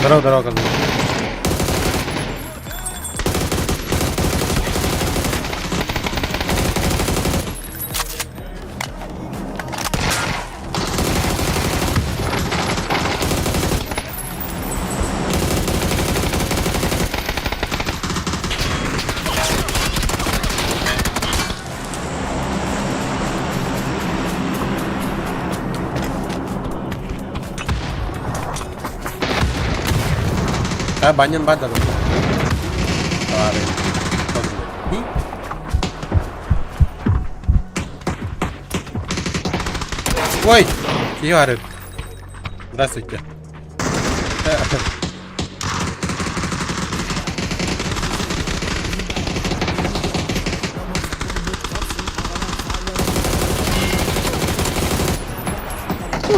Здорово, здорово, козлы. А, банян бадан. Ой! Киһи Здравствуйте.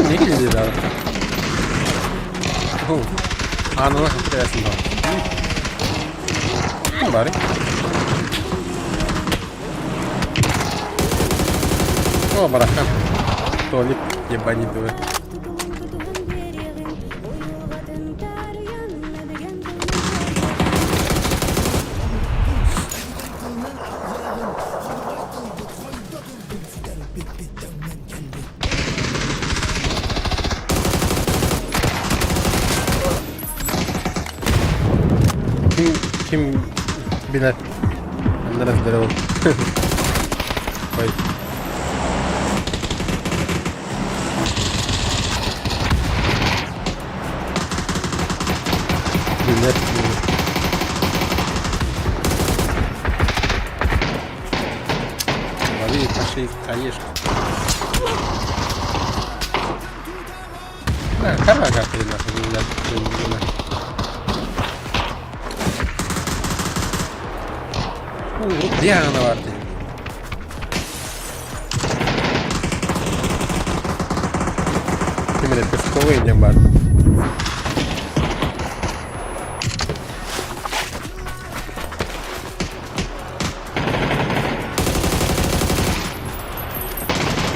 Не келеді Ананы интересно. Бары. О, барахан. Толик, ебани дует. Ким, ким билэр? Аннара здорово. Ой. Билэр. Лови, пошли, конечно. Да, карага ты нахуй, блядь, блядь. Где она варти? Ким эрэ песковый диэн баар.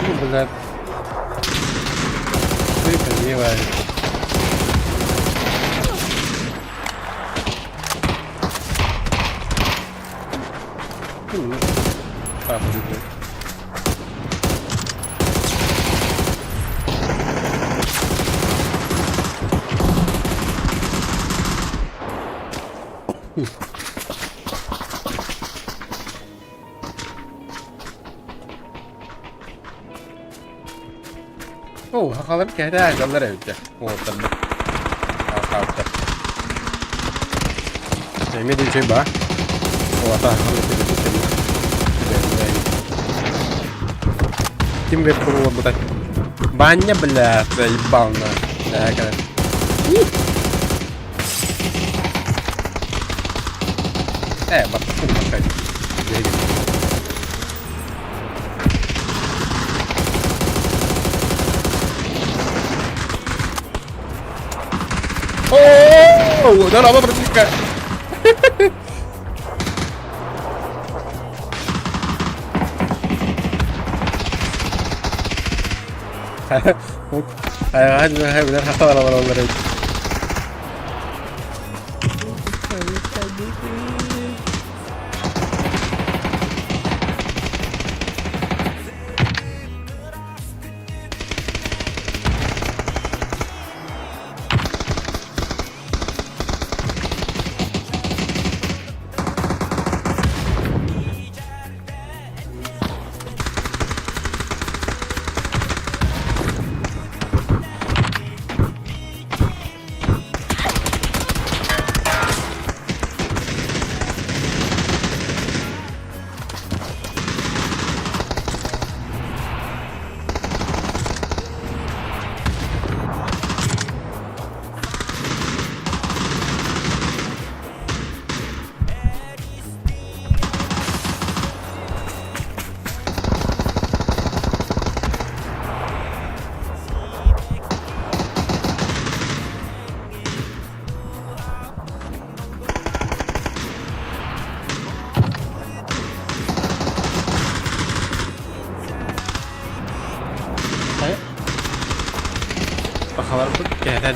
Ну, блядь. Ты понимаешь. Ну, а, блядь. Оо, сахалар кэһэтэ дьаллар эбит дьэ. Уолаттарбыт. Хаалта. Эмиэ да үчүгэй баа. Уолата Ким бэт буолбутай? Баня, бля, заебал на. Да, когда. Баттахын бакай. О, здорово, братишка.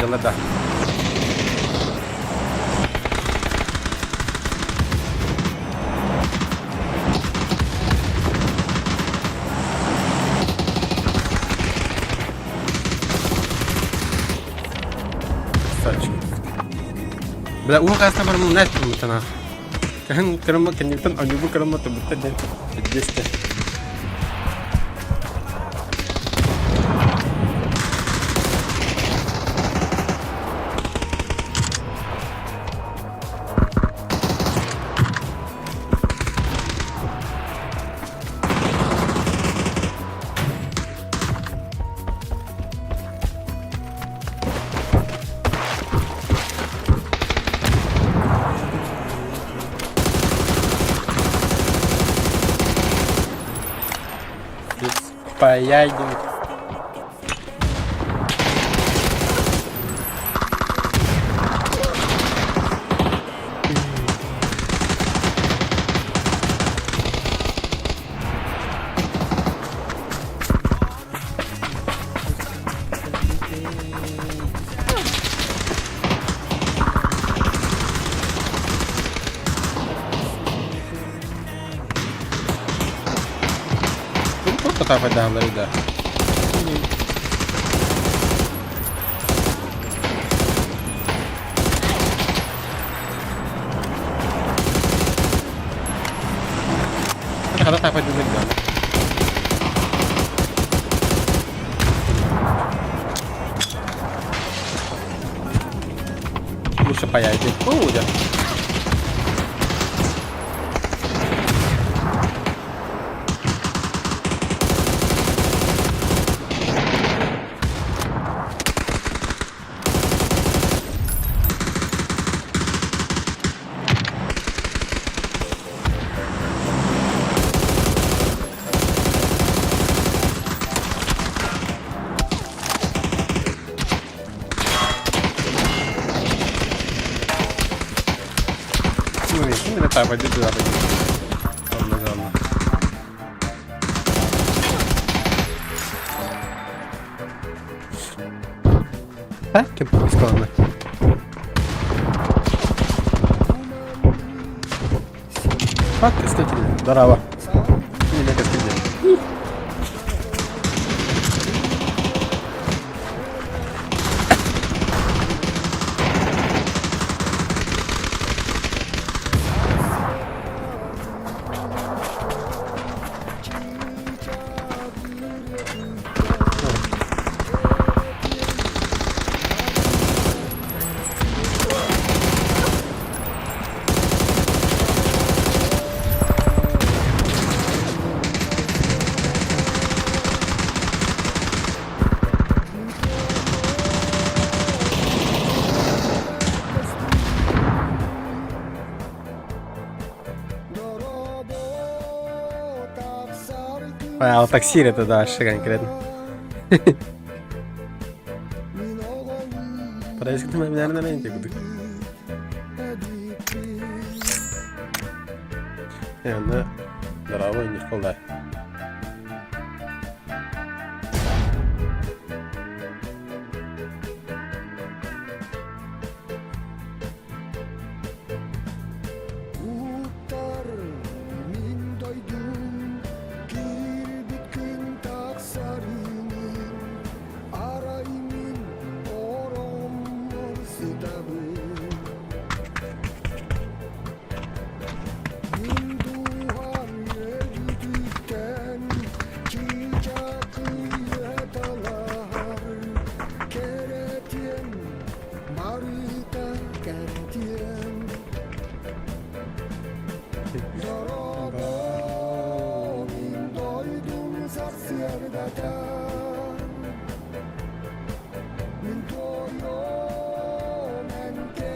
Ылла да. Красавчик. Бля, уу хаста барымын нэт турмутана. Кыһын кырымма кэнниттэн ойуубу кырымма турбута диэн пиздец. Поедем. Да. Хата. Лучше паяйте. О, да. Ну, так, пойди туда, пойди. Ладно, ладно. А? Кем искала? Фак, кстати, здорово. Не, не, кстати. А, такси это да, вообще конкретно. Подожди, Аны здоровый Николай.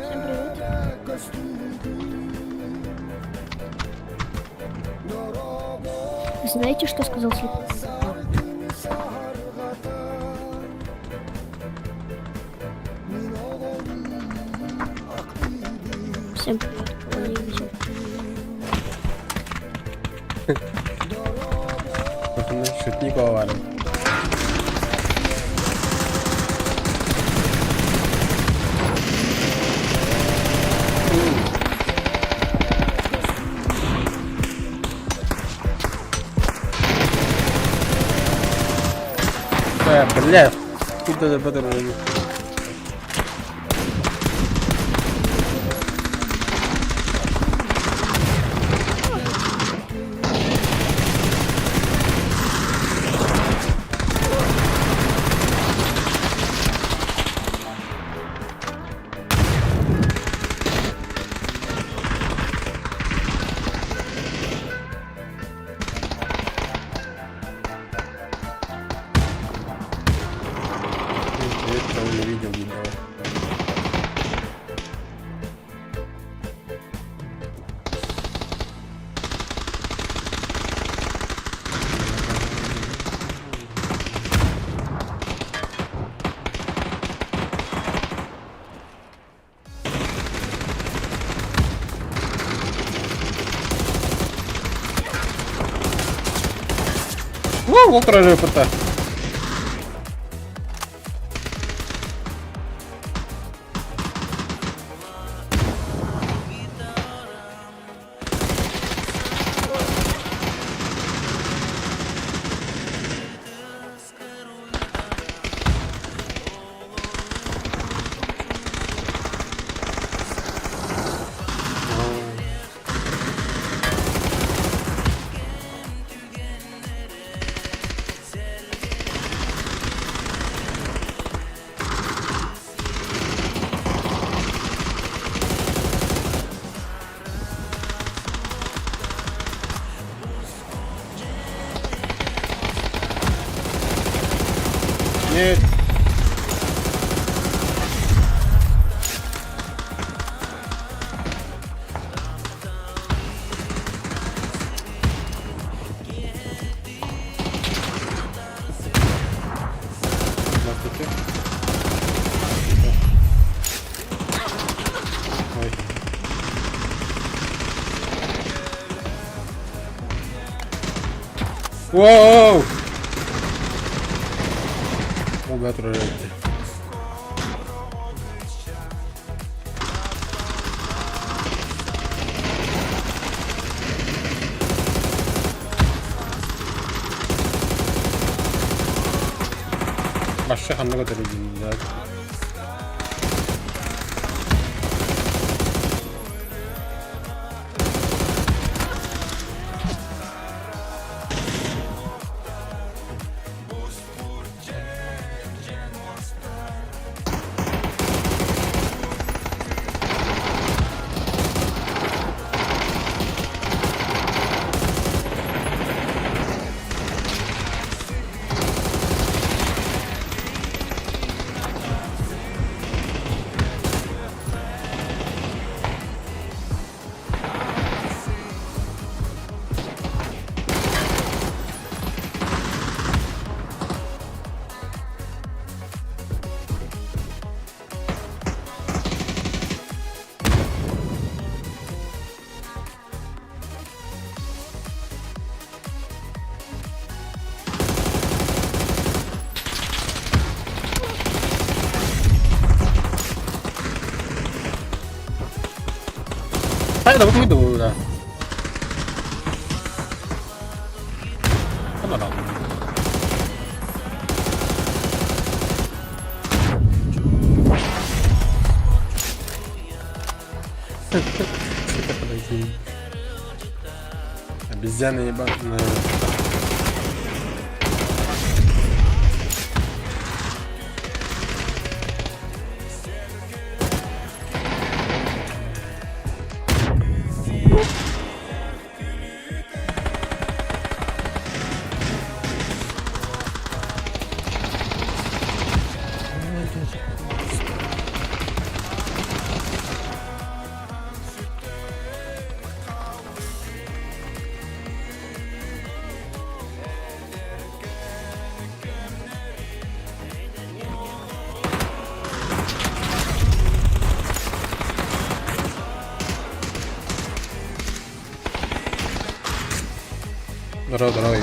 Всем привет. Знаете, что сказал слепой? Всем привет, кого не видел. Шутникова. Бля, бля, куда да. Я не видел, ебало. Уу, ол турар опыта. Нет. Здравствуйте. Ой. Воу! О, бля, турар эбит. Башша ханна көтөрүй дииллэр. Хайда бу тугуй да. Ханна Сука, подойди. Обезьяна ебаная. Здорово, здорово.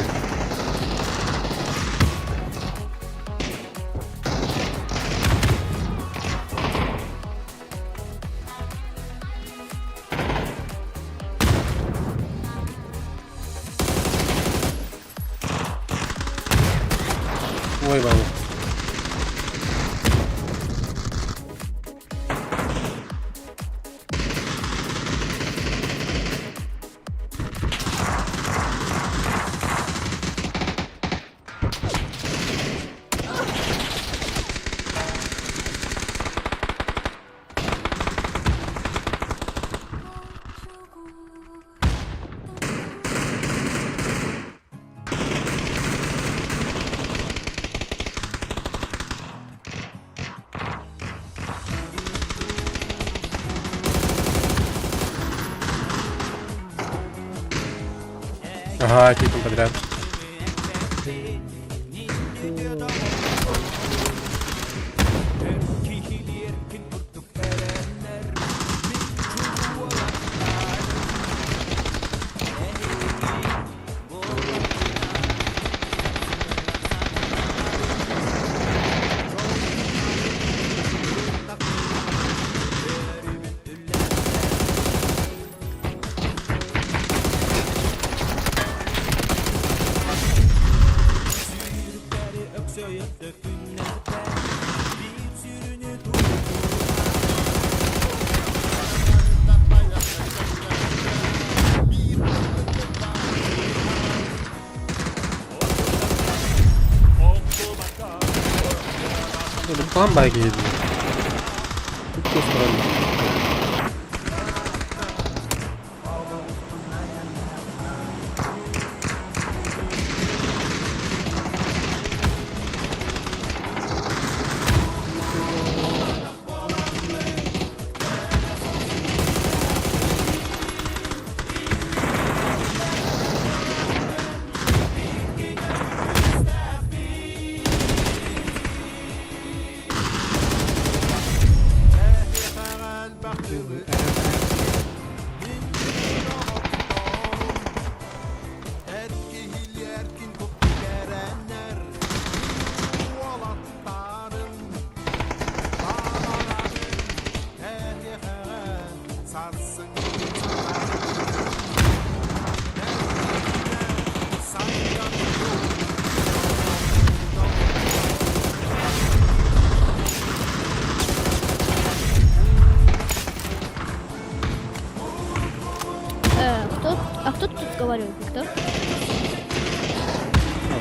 Ой, бабу. Ага, типа подряд. Хаһан баай киһи дии. Кто, а кто тут разговаривает? Никто?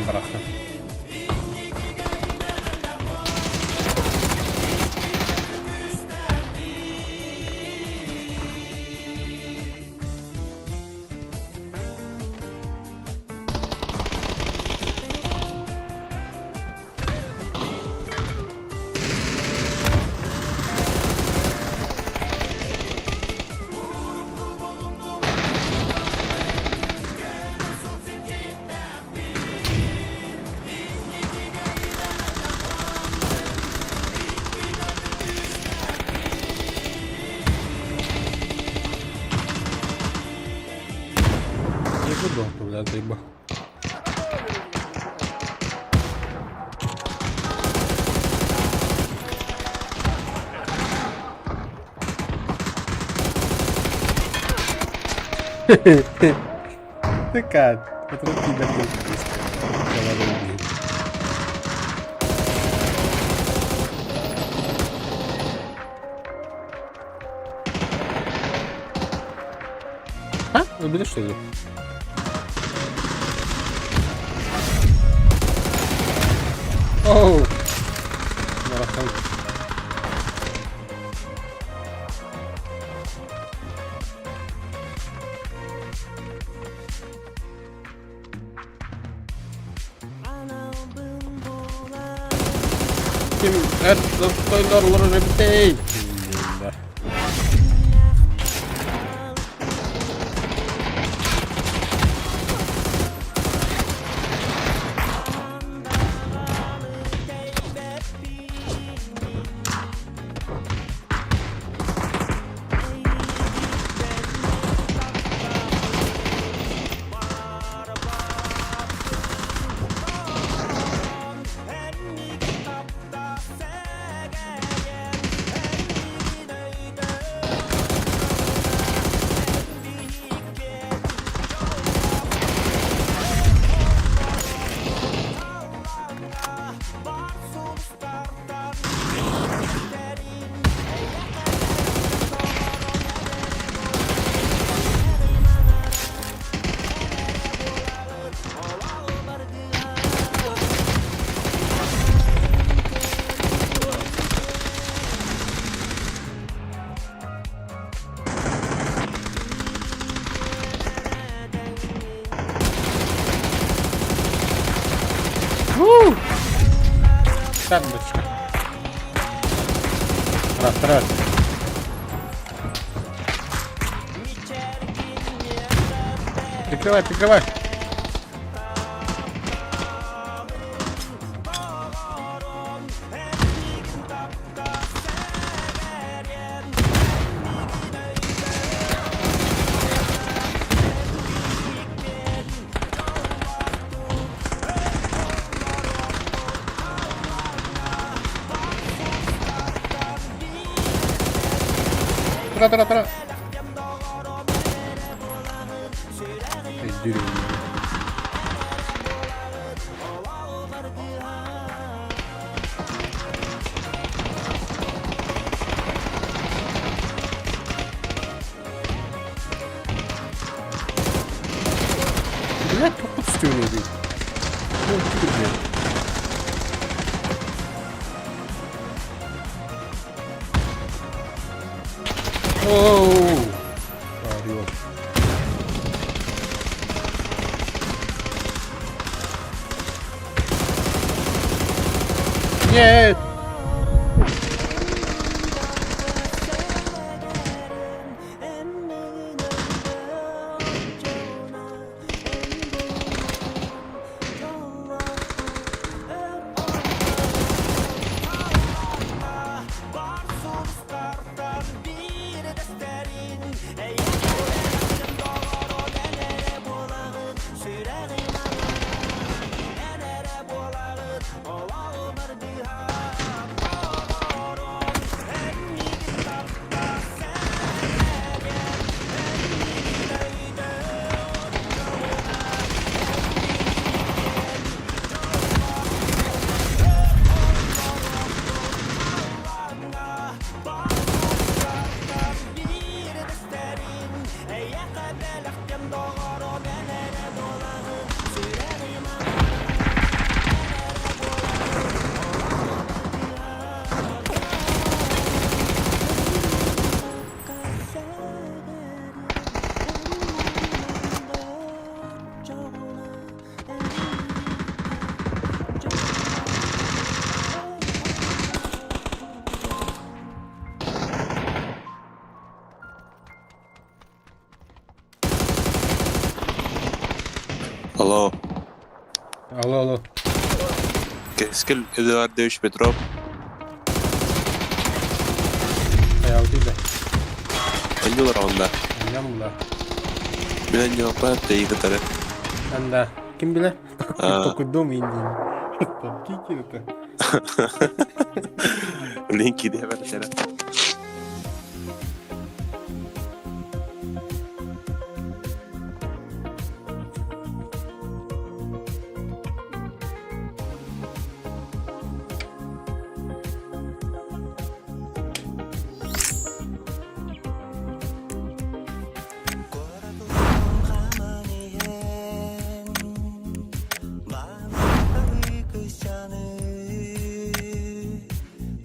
Барахта. Не буду, бля, заебал. Такая, которая тебя А? Убили что ли? Оу! Марафон. Ким эр тойдорлорун эбитей? Так, дочка. Раз, раз. Прикрывай, прикрывай. Тура, тура, тура. Өйдүүр Блядь, тохтоп түстүгүн Блядь. Оу! Орел. Нет! Алло. Алло, алло. Кэскил Эдуардович Петров. Хайаабытый да. Анньылар онда. Анньан була. Мин анньылаппар тэйи кытары. Анда. Ким билэр? А. Токуйдуом иин диин. это. Блин, киде бэртэрэ.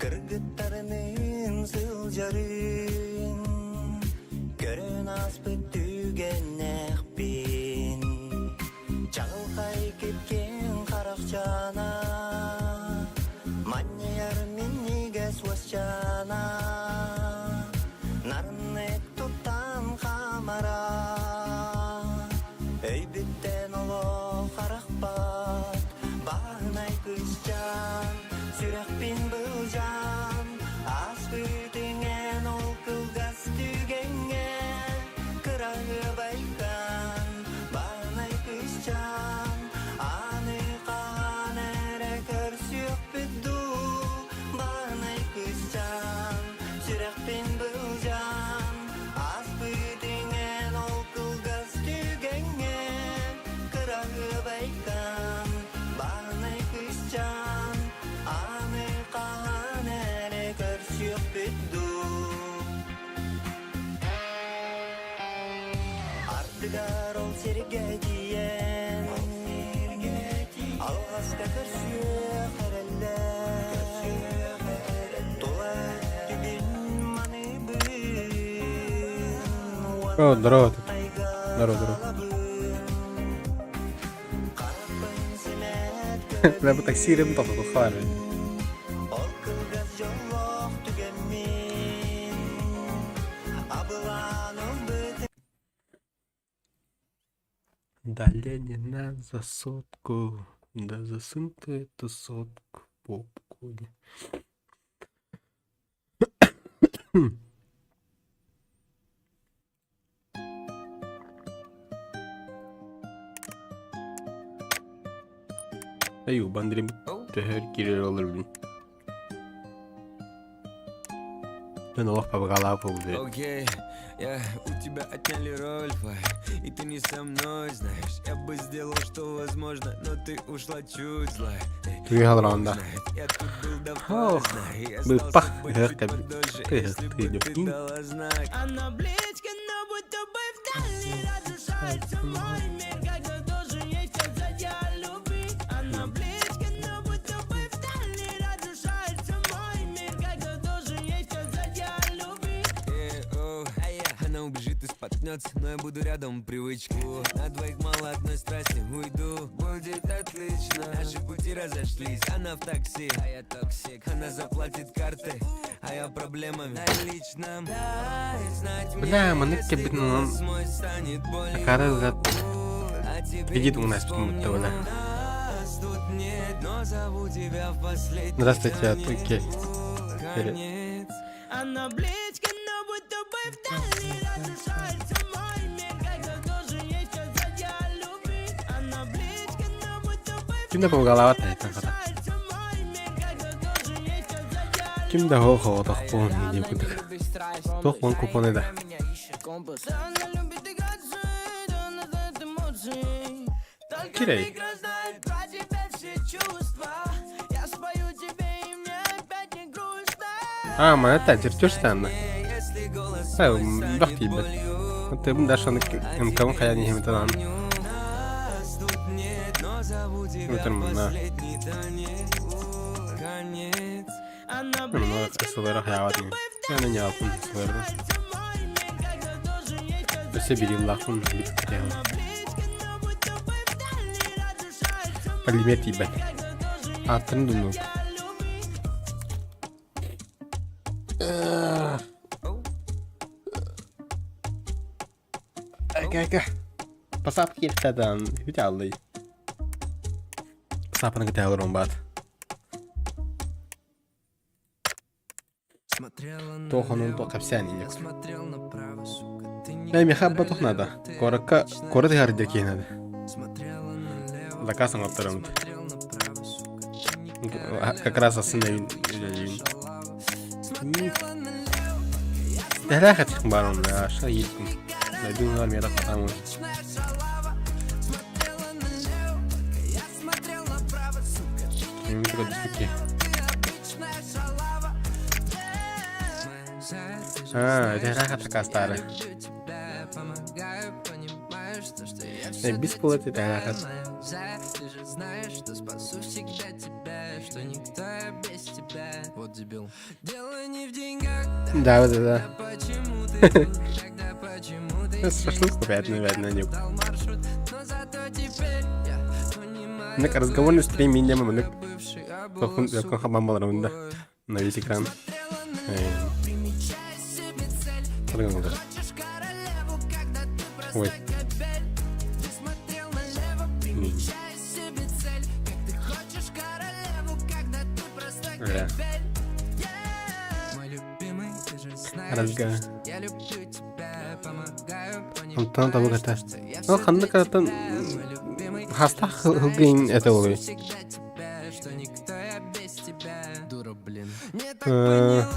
Кыргыттарыныын сылдьарын Көрөн ааспыт түгэннээхпин Чаҕылхай кипкиэн харахчаана Манньыйар минньигэс уосчаана Нарыннык туттан хаамара Өйбүттэн олох арахпат Бааһынай кыысчаан Сүрэхпин былдьаан Ааспыт иҥэн ол кылгас түгэҥҥэ Кыраһыабайкаан Бааһынай кыысчаан Аны хаһан эрэ көрсүөхпүт дуу Бааһынай кыысчаан Сүрэхпин былдьаан Ааспыт иҥэн ол кылгас түгэҥҥэ Кыраһыабайкаан Бааһынай кыысчаан Аны хаһан эрэ көрсүөхпүт дуу Ардыгар ол сиргэ тиийэн Алҕаска көрсүөх эрэллээх Тула өттүбүн маныыбын О, здорово тут. Здорово, здорово. Бля, бу такси рым тохтотухтар. Ол кылгас дьоллоох түгэммин Абылаан ылбыт Да Ленина за сотку, да засунь ты эту сотку в попку. Эй, Андрей, төһөр киирэр олорбун. Дьон олох пабыгалаах буолбут Окей, я у тебя отняли роль и ты не со мной, знаешь. Я бы сделал, что возможно, но ты ушла чуть злая. Туйхал раунда. Я тут был до Ох, поздна, и быппах, остался бы ыһыах чуть кэлбит. подольше, Ыһыах если бы ты тыйдьыппын. дала знак. Она близко, но будто бы вдали Разрушается мой мир, когда должен есть сказать я любви. Она близко, но будто бы вдали Разрушается мой мир, когда должен есть сказать я любви. Э, о, Она убежит и споткнется, но я буду рядом привычку. На двоих мало одной страсти, уйду, будет отлично. Наши пути разошлись, она в такси, а я токсик. Она заплатит карты, а я проблемами на личном. Дай знать мне, Бля, маннык если кэлбитин онон голос мой станет болью. акаары ылат А тебе кредит не уҥнаспытын вспомню. бытта Нас тут нет, но зову тебя в последний Здравствуйте, танец. окей. Конец. Она близко, но будто бы вдали Разрушается мой мир, когда должен есть сказать я любви. Она близко, но будто бы Ким да пабыгалаабат эһиттэн хата. разрушается мой мир, когда должен есть сказать я Ким да хоох оҕотохпун диэн курдук. Туох уон купоны да. Она любит играться, да она знает эмоции. Только Кирей. миг знает про тебя все чувства. Я спою тебе, и мне опять не грустно. Аа, манна чертеж таанна. Если голос Э, мой бах станет тиийбэт. болью, Оттон даже МК-м хайаан иһимитэн аан. Нас тут нет, но зову тебя Өтөр в мунна. последний танец. Конец. Она Мунна близко, сылара хайаабат ини. Аны ньаапын сыларда. разрушается мой мир, когда должен есть сказать Өссө бирииллаахпын бит кэтэһэн. близко, но будто бы вдали разрушается Полимер тиийбэт. когда должен Ааттарын думнубут. я любви. Эгэ Пасап кииртэдэн үтэ Пасапаны кытта олорон баат. Смотрела Туох онун налево, туох кэпсээн я инник. смотрел направо, сука, ты не Ээ миэхэ абба туох наада. королева, ты Куоракка обычная куорат иһэр киһи наада. Смотрела налево, Заказ оҥоттороммут. смотрел направо, сука, ты не Как королева, раз асы ты үлэлиибин. обычная шалава. Смотрела налево, Тэһэлээх этих баар онно аша иирдим. Дойдум миэхэ хатаамын. обычная шалава. Смотрела налево, я смотрел направо, сука, ты Мин көрдөспүккэ. ты обычная шалава. Моя зая, ты же Аа, знаешь, тэһэлээх что я заказтаары. люблю тебя, помогаю, понимаешь, то, что я Э, все бис для буолар тебя, тэһэлээх. моя зая, ты же знаешь, что спасу всегда тебя, что никто я без тебя. Вот дебил. Дело не в деньгах, Да, да, да. тогда почему ты тут, тогда почему ты Шашлык здесь? купят, наверное, не. Дал маршрут, но зато теперь я понимаю, Нык разговорный стрим инде мынык бывший тохун якон хабан баларында на весь экран. Смотрела Э, налево, примечая себе цель. Сарган олор. Хочешь королеву, когда ты Ой. простой кобель. Ты смотрел налево, примечая себе цель. Как ты хочешь королеву, когда ты простой Бля. кобель. Мой любимый, ты же знаешь, Разга. что я люблю тебя, помогаю, Онтон понимаешь, табыгата. что я Ол всё ханнык для атын тебя, мой любимый, ты хастах же знаешь, хылгыйн что это спасу олой. всегда тебя, что никто я без тебя. Дура, блин. Не так Э, поняла,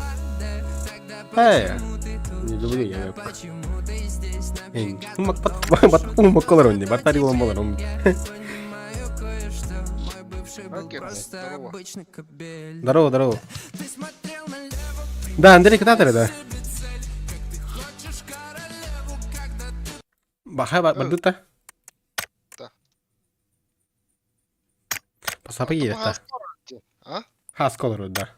да, тогда Э, почему ты тут? не люблю я Тогда вебку. почему ты здесь? Эй, Нафига умак тут бат дал бат умак олорун ди. Бартари улан болорун. Я понимаю кое-что, мой бывший был Окей, просто здорово. обычный кобель. Здорово, здорово. Ты смотрел налево, Да, Андрей кытаатар да. себе цель, как ты хочешь королеву, когда ты Баха бардыта. Да. Пасапа кииртэ. А? Хас колору да.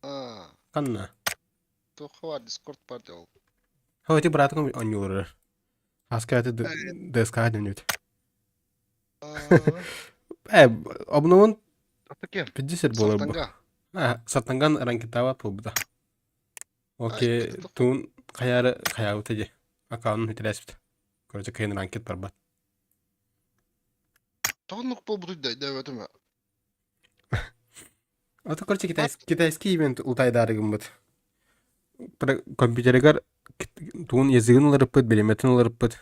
А, Ханна. туох баар Дискорд баар дии ол. Хо ити быраатыҥ оонньуулар. Хаска это ДСК дэнүт. Э, обновун Атаке. 50 буолар бу. Сартанга. А, Сартанган ранкетава буолбута. Окей, туун хайаары хайаабыта дии. Аккаунун бүтэрээспит. Короче, кыйын ранкет барбат. Тоҕо буолбутуй да өйдөөбөтүм. Ото, короче, китайский ивент ултайдаары гыммыт. Компьютеригар туун языгын ыларыппыт, билиметин ыларыппыт.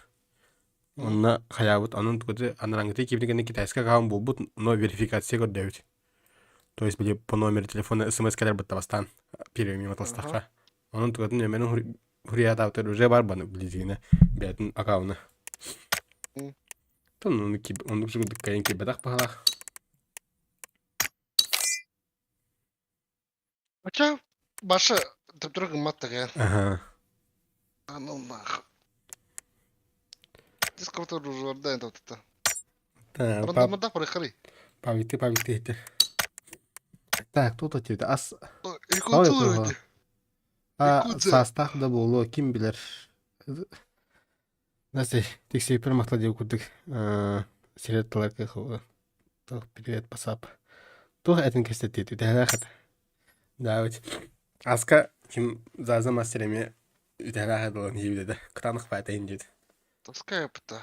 Онно хайаабыт, онон тугу анараңгыты киирбит китайская аккаунт буолбут, но верификация көрдөөбүт. То есть, били по номеру телефона смс кэлэр бытта бастаан первый мимо толстаха. Онон тугатын нүөмэрин хуруйаатаабытыгар уже бар баны билигинэ бэйэтин аккауна. Тон ону оннук курдук кайын киирбэтэх баһалаах. Хотя башы төптөрө гыммат да Аха. Анылнаах. Дискорд ружорда это вот это. Та, Рандомда проехали. Павиты, павиты эти. Так, тут ответы. Ас Якутия. А саастаах да буолуо, ким билэр. Настя, тиксиэппэр махтал диэн курдук сирэр тылар кыах привет пасап. Туох этин кэпсэтиэ үтэһэлээх этэ. Даабыт. Аска ким Заза мастер эмиэ үтэһэлээх буолан иһибит этэ. Кытаанах баатайын диэт. Тоска опыта.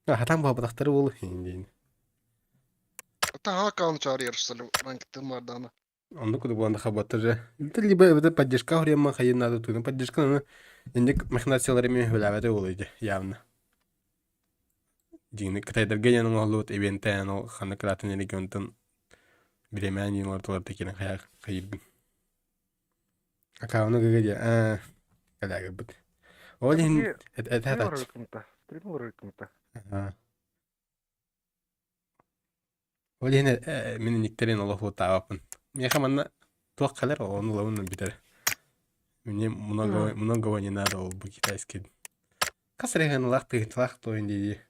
Хатан буолбатахтары буолу диин. Это аккаунт чарьерсали ранкты мардана. Оннук курдук буолан хабаттар Это либо это поддержка врема хайын надо туйна поддержка аны инник махинациялар эми хүлээбэтэ буолуйда явно. Дьиҥни кытайдарга диэн оҥоһуллубут ивентээн ол ханнык кыраатын регионтан бириэмээн диэн олортулар да киирэн хайа хайыыргын. Акауна гыга диэ аа кэлээгирбит. Ол иһин этэ тач. Ол иһин мин инниктэрин олох уоттаабаппын. Миэхэ манна туох кэлэр, ону ылабын бүтэр. Мне много, многого не надо ол бу китайский. Хас эрэ ылах тыһыынчалаах туойун дии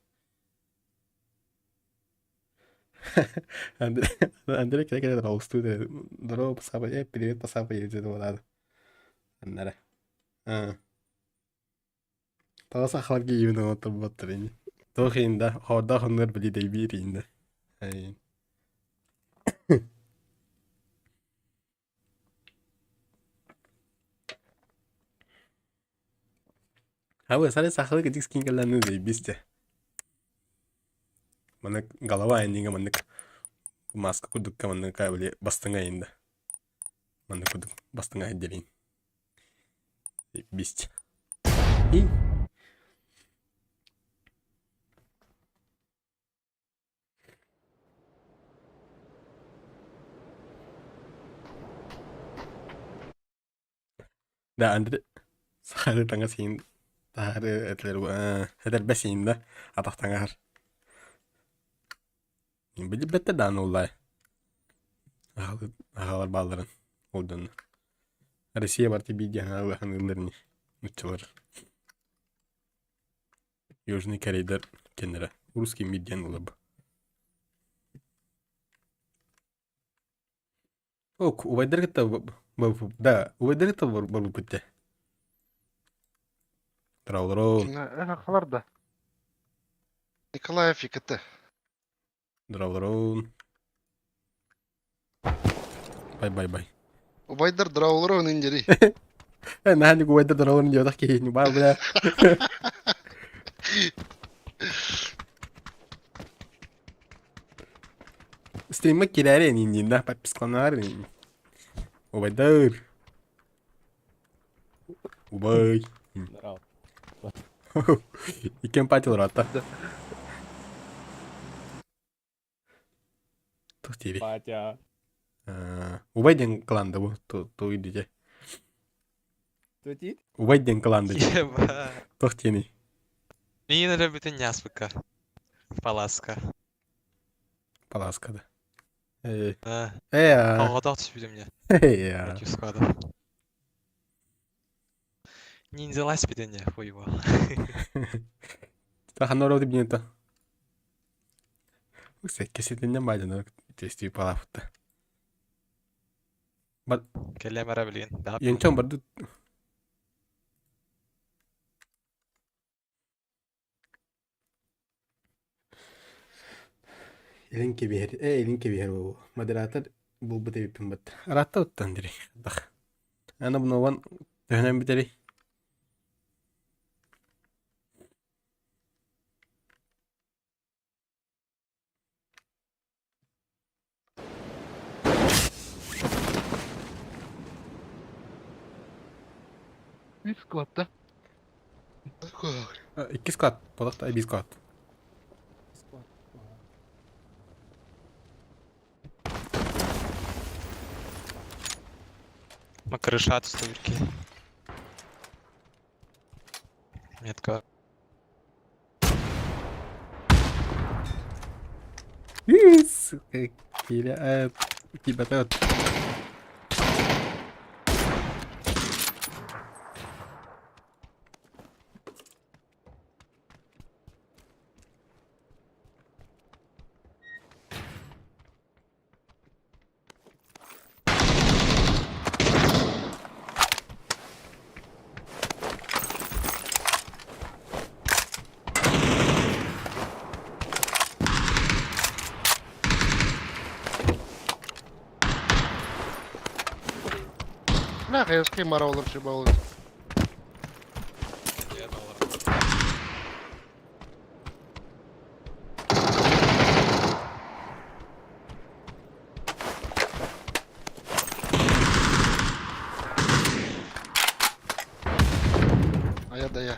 Андрей Андрей кэлэ-кэлэ толстуу Здорово, пасапа, привет, пасапа, диэн буолаады. Аннара. Тоҕо сахаларга иибин оҥотторботтор ини. Туох иһин да, хоордоох оннугар били дэйбиир иһин да. Хабы сары сахалы кытык скинкаланы дэйбис дьэ. Маннык голова иннигэ маннык маска курдукка маннык били бастыҥа иһин да. Маннык курдук бастыҥа иһин Бесть. И Да, Андрей сахары таҥас иһин таһары этилэр этэрбэс иһин да атах таҥаһар. Билбэттэр даҕаны уллай. Аҕалар баалларын ол дьонно. Россия барыта биир диэн аныыллар ини нуччалар. Южный Корейдар кэннэрэ русский мир диэн буолар Ок, убайдары кытта да, убайдары кытта барбыппыт дии. Траулеров. Халар да. Николаев ИКТ. Драулеров. Бай бай бай. Убайдар драулеров индери. Наһаа убайдар драулеров диэтэх киһи баа бля. Стриммэ кирээри эниин да подпискаланаар Убайдар. Убай. Здорово. Иккиэн пати олороотто. Туох диибий? Патя. Убай диэн кылаанда бу тугуй дии Тутит? Убай диэн кылаанда дии. Еба. Туох диэний? Миин эрэ бүтүн ньааспыкка. Паласка. Паласка да. Э, А, э, Оҕотох түспүтүм дьэ. э, Против складов. Ниндзялась бүтүн дьэ, хуйбо. Ханна ороо бинета. Сэккеситиннен баадьана тестии палафытта. Кэллэм эрэ билигин. Да. Янчон барды Илин кэбиһэр, ээ илин кэбиһэр буолуо. Модератор булбут эбиппин бытта. Ыраатта уттан дири. Дах. Аны бунован төһөнөн бүтэрий? Үс склад Икки склад, бодох биир склад. Макарыша түстүбүрки. Метка. Сука, киирэ киирбэтэ. Бля, хайаски мара олор чуба олор. Ая да я.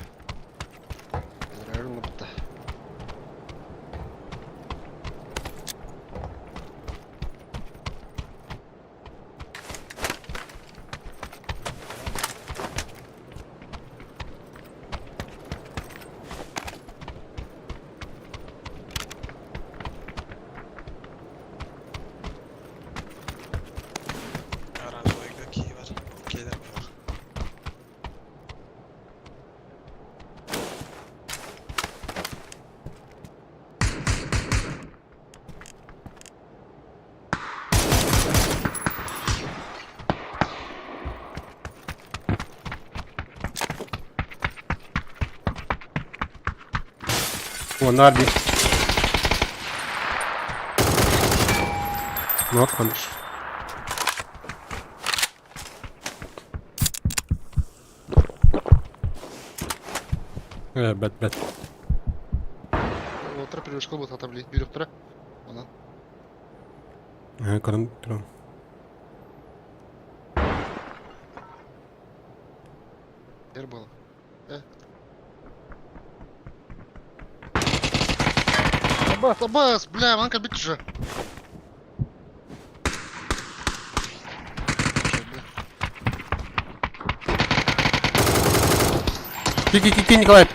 Реально бутта. Оранжевый кии бар. Кейдер бар. Уоннаар биир. Нот хан. Э, бэт бэт. Отра привычка был хата блин, бирюктара. Онан. Э, көрөн туран. Ер было. Э. Абас, абас, бля, манка бит уже. Ки ки ки ки Николай.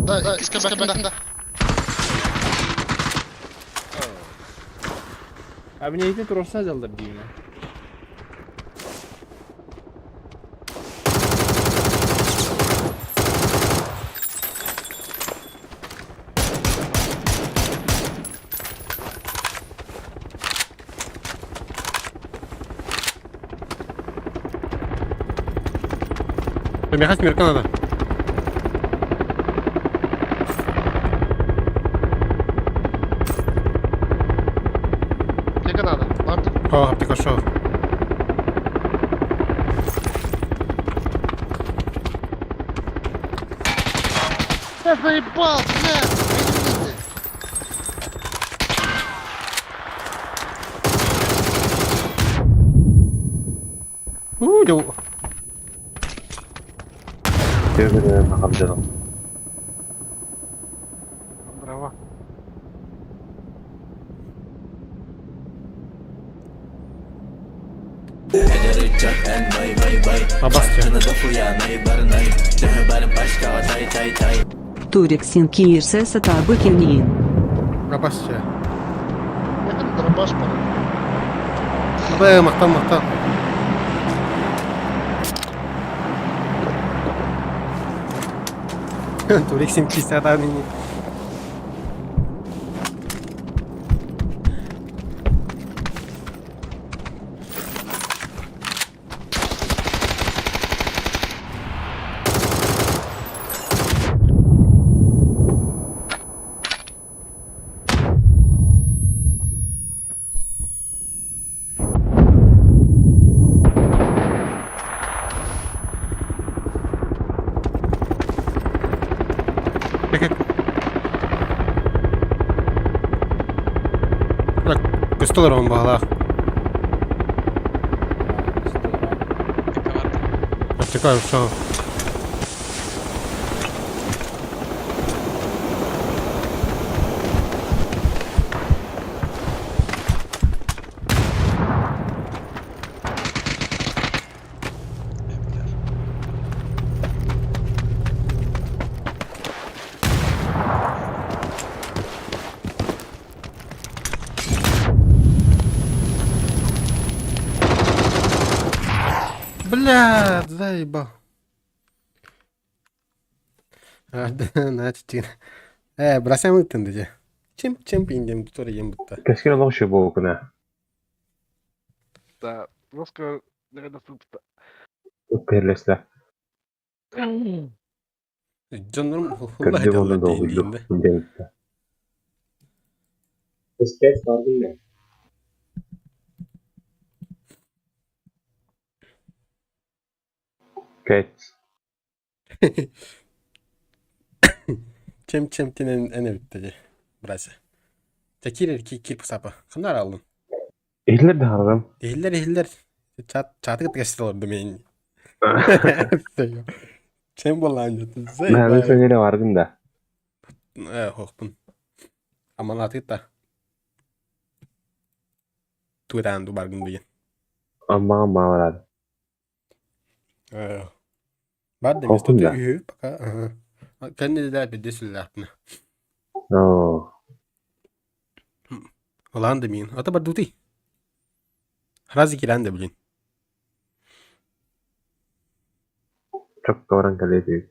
Да, да, иска бак, да. А мне ити туруорса дьаллар диибин. Миэхэ смерка надо. Аптека надо. Барда. О, аптека шо. Я заебал, бля! Иди, У, дьэ. Браво. Абас дьэ. Турик син киирсэ сатаабыкиниин. Абас дьэ. Я там дробаш пора. Бэ, махтал, махтал. Турик син киирсэ сатаабыкиниин. Көстө олорон баҕалаах. Аптека бар. Аптека шо. Бля, заебал. Нааччыгын. Э, бросаем ыттын дии. Чем чем пиндем тур ем бутта. Кэскил олох үчүгэй буолбукуна. Да, русского доступно. Кэрлэстэ. Дьоннорум Кырдьык онно долгуйдум диэбиттэ. Кэт. Чем чем тинен эн эбиттэ дии, братья. Дьэ киир киир киир сапа. Ханна арааллын? Иһиллэр да хаалым. Иһиллэр иһиллэр. Чат чаты кытта кэпсэтэ олордум мин. Чем буоллаан дьэ? Наһаа сэнэрэ бардым да. Э, хоохпун. Аманаатыгыт да. Тугутаан ду баргын деген. Аммаҕа маалараад. Э, Бар да Хоохпун место да. үһү пока. Ага. Кэннэ да бирде сүллээхпинэ. Оо. Улаан да миин. Ата бардутый. Разве киран да блин. Чокко баран кэлиэ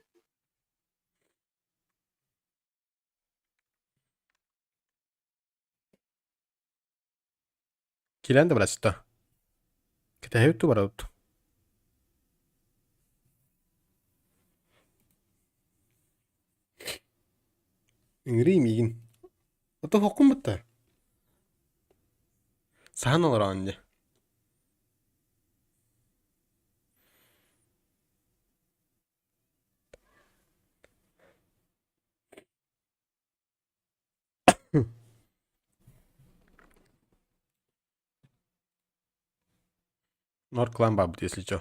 Киран да барасыта. Кэтэһэбит ту барабыт. Ыҥырыы миигин. Ото хоккун бытта. Саһан олороон дьэ. Нор клан бабыт, если чё.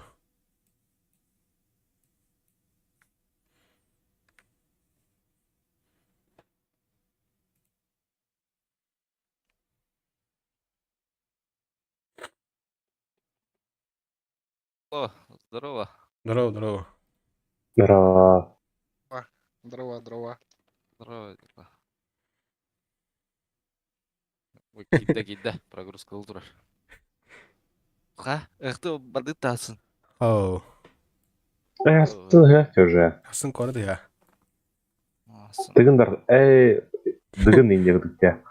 О, здорово. Здорово, здорово. Здорово. Здорово, здорово. Здорово, здорово. Ой, киирдэ, киирдэ. Прогрузка турар. Ха, эх ты барды тасын. Оу. Э, астын уже. Астын корды я. Тыгындар, эй, дыгын индирдикте.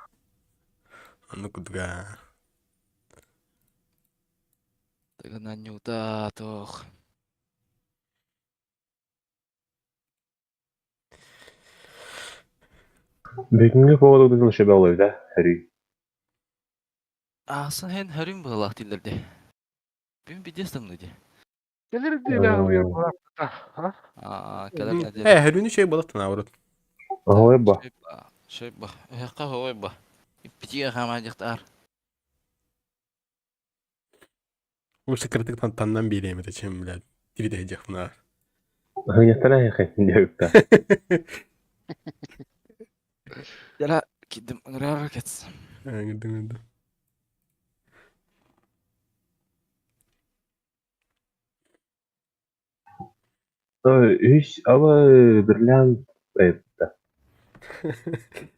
Ну кудга. Тыгын анньуута туох. Бүгүҥҥү поводу дыгын шөбө олойда, хөрүй. Аасын хэн хөрүн быһылаах дииллэр дии. Бүгүн пиздец тымныы дии. Кэлэр диэри Аа, кэлэр нэдиэлэ. Э, хөрүнү чэй балыктан наоборот. Оһой ба. Шөй ба. Өһөххө хоой ба. Иппитигэ хаамаадьахтаар. Лучше кырдык таннан биэриэм этэ чем, блядь, тиридэһдьэх мына. Хыҥньаттан эһэхэ диэбиттэ. Яра кидим ыҥырар кэтс. Ыҥырдым ыҥырдым. Үс aba бриллиант айыпта.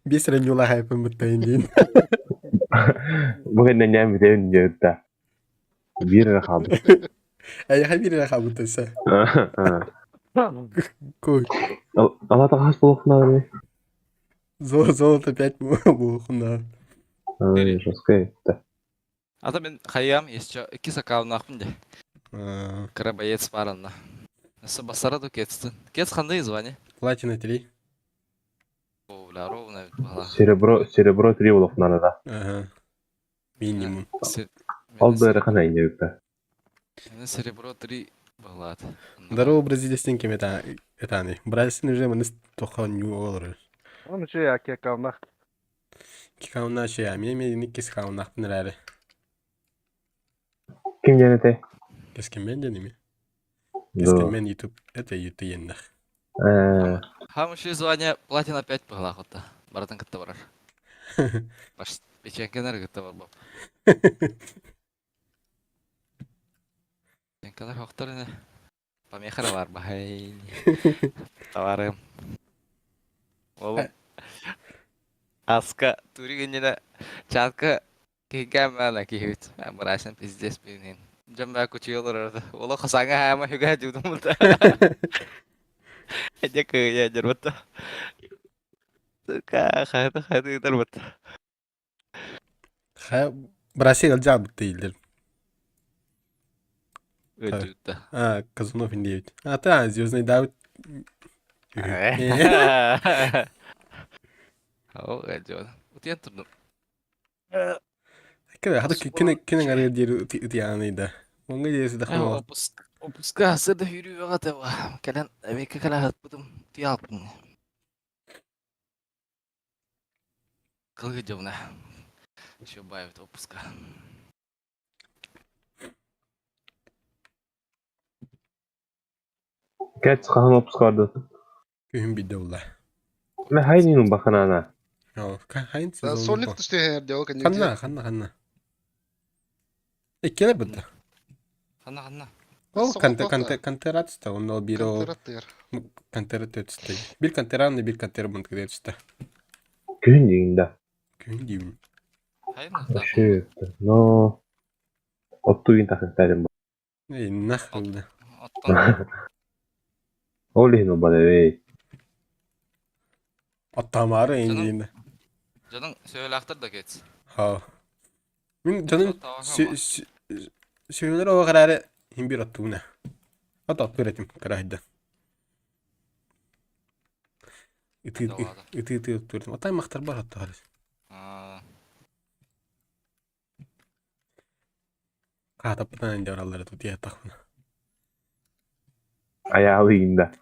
Биэс эрэ ньула хайпын быттайын диин. Бу кэннэ ньээм бүтэйин диэбиттэ. Биир эрэ хаалбыт. Эйиэхэ биир эрэ хаалбыт өссө. Куй. Алата хас буолуохтааҕый? Золото пять буолуохтааҕа. Ай, жестко эбит. Ата мин хайыам еще икки сакаалнаахпын дии. Кыра боец баар онно. Өссө бассара ду Кетстин. Кетс ханнык звание? Платина 3. О, бля, ровно эбит баҕалаах. Серебро, серебро 3 буолуохтааҕа да. Ага. Минимум. Ол да эрэ ханайын диэбиттэ. Серебро 3 баҕалаат. Здорово, бразилецтин ким это этаны. Бразилецтин уже маны тоха нью олорор. Он еще я кекавнах. Кикауна шея, мен мен иккис хаунахпын эрээри. Ким диэн этэй? Кэскиммен диэн ими. Кэскиммен YouTube, это YouTube иэннэх. Хамыши звание платина 5 быһылаах отта. Барытын кытта барар. Баш печенкелер кытта барбап. Печенкелер хохтор ини. Помеха бар бахай. Товарым. Ол Аска туригиннина чатка киһигэ мэла киһибит. Мырасен пиздец бинин. Дьон баа кучуйа олорор. Ола хасаҥа хаама хүгэ дьудумута. Дьэ кыйа дьарбатта. Сука, хайта хайта ыытарбатта. Ха Бразилия ылдьаабыт дииллэр. Ыдьыта. А, Казанов индиэбит. А, та, Звездный Давид. Ол ыдьыта. Утуйан турдум. Кини хата кини кини ҥарыыр диир ытыйааный да. Оҥҥа диэри сыдахма. Опуск опуска сырда сүүрүү бөҕөтө кэлэн эбиэккэ кэлэ сыппытым утуйаалпын. Кылгы дьыбына. Еще баайбыт опуска. Кэт хаһан опуска бардын? Күһүн бидде булла. Мэ хайнин баханаана. Хайын сезон. Сольник түстэ дьол кэнники. Ханна, ханна, ханна. Иккилер бытта. Ханна, ханна. Ол канте канте кантератста, онно биро кантера төтүстэ. Бир кантераны бир кантера бунт кедетсте. Күһүн дигин да. Күһүн диибин. Хайын Вообще, но оттугин тахыктарым. Эй, нахуй. Оттон Ол иһин убадэбэй. Оттамаары индиин. Дьонуҥ сөөлөөхтөр да кец. Ха. Мин дьонум сүөлөр оҕо караары иһин бир оттууна. От оттуур этим караһыйда. Ытыы ытыы ытыы оттуур этим. Отай махтар бар оттоһор. Хаатаппытынан инде бараллар тутуйатахпына. Айаалыйын да.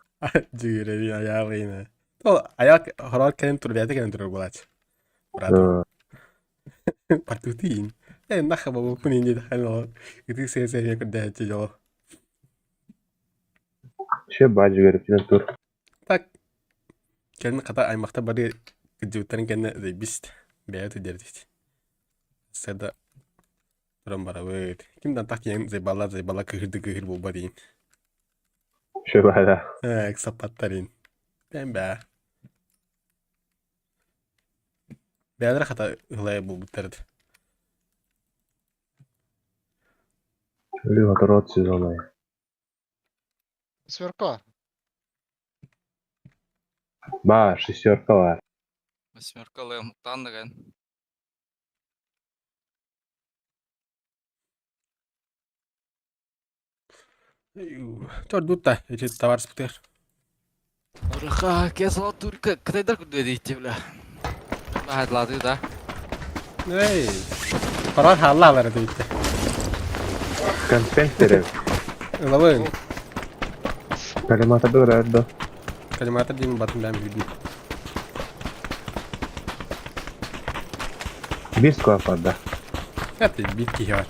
Дьүгэрэби айаалыйын. Ол аял хороор кэлин тур бэйэтэ кэлин турар буолааччы. Брат. Партутиин. Э наха бабыппын инде дахан ол. Ытыы сэ-сэ көрдөһөччү дьоло. Вообще баа дьүгэрэптинэн тур. Так. Кэлин хата аймахта бары кырдьыбыттарын кэннэ заебись. Бэйэ тудердит. Сада туран барабыт. Ким да так диэн заебала заебала кыһырды кыһыр буолба диин. Шөбәлә. Э, саппаттарин. Бэм бээ. Бээлэр хата ылай буолбуттар. Өлүү хоторот сезона. Сверка. Бар, шестерка бар. Восьмерка лэм тандаган. Төрдүтта эти товар спутер. Ураха, кесо турка, кытайдар күрдө дейти бля. Бахатлады да. Эй. Парар халла дейти. Контент Ылабын. Коллиматор да. Коллиматор деймин батын бәм билбейм. Биир склад бар да. Это биир киһи бар.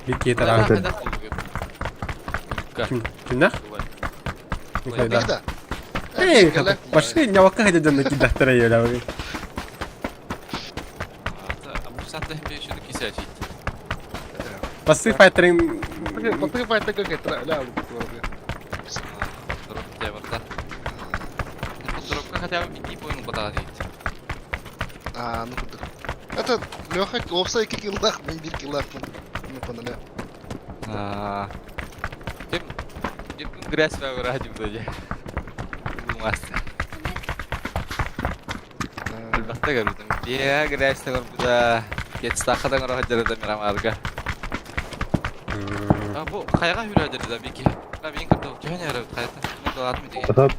Биир киһи тараҕа. Кимнэх? Никогда. Эй, пошли, нявакка хотя дьонно кидахтара еле. Пасы файтерин... Пасы файтерин как это, ля, Дропка хотя бы бити понял батаа дейт. А, ну куда. Это Леха уопсай икки киллах, мин биир киллахпын. Ну паналя. А. Ким Ким грязь выбирать буду. Булмас. Албакта көрдүм. Бия грязь көрбүдэ. Кетстахадан көрө хаджарда мирамарга. А бу хайга хүрөдөр да бики. Да бин көрдүм. Төһөн яры хайта. Мен далатым деген. Потом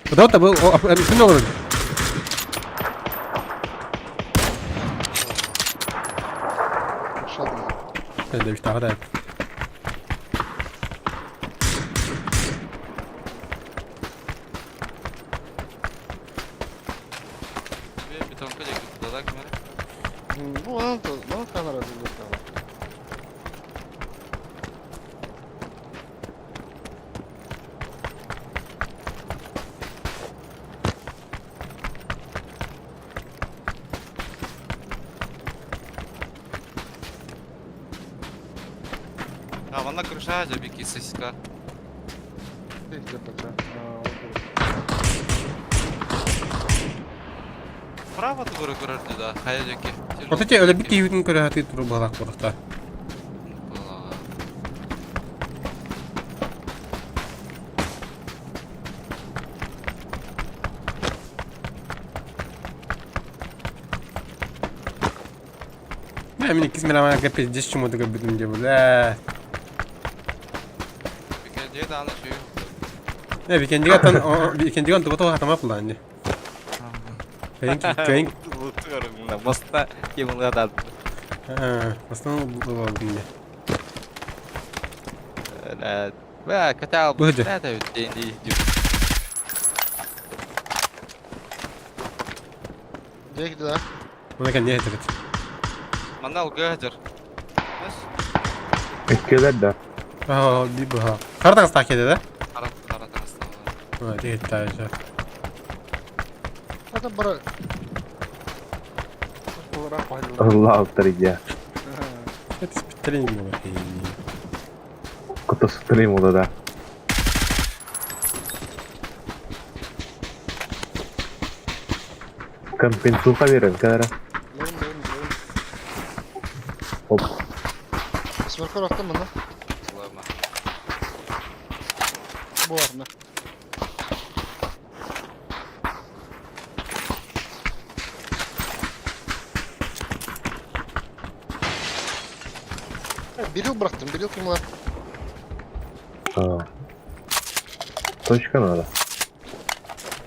Куда был? Ким олорор? Шадын. Эдэ битаҕа Бетонка жеки да кимер. Ну, аны ну, камера зілді. А, вона крыша же бики сиська. Право тугуру көрөрдү да, хайа жеки. Вот эти өлө бит киһитин көрө хатыы туру балак бурахта. Мин иккис мировая пиздец чему-то көрбүтүм дии бля. Викендиге даҕаны үчүгэй. Э, Викендиге аттан, Викендиге онтуга тоҕо хатама пулаан дии. Кайын, кайын, Моста кемылга да. Бастан болдум дии. Бә, катал Быһыдьа. бу да үттейин дии. Дьэ да. Мына кэнниэ этибит. Манна алгыһдыр. Эккелер да. Аа, би быһа. Хара таҥастаах киэдэ да? Хара хара таҥастаах. Аа, тиһиттаа Это бара. Allah алтар идя. Это спиттерин буолар. Кутасыттырым ола да. Компенсуха берем, кадара. Лорум, лорум, лорум. Оп. Сверху рахтым мына. Лама. Бу арна. Bir yıl bıraktım, bir yıl kim var? А. Точка надо.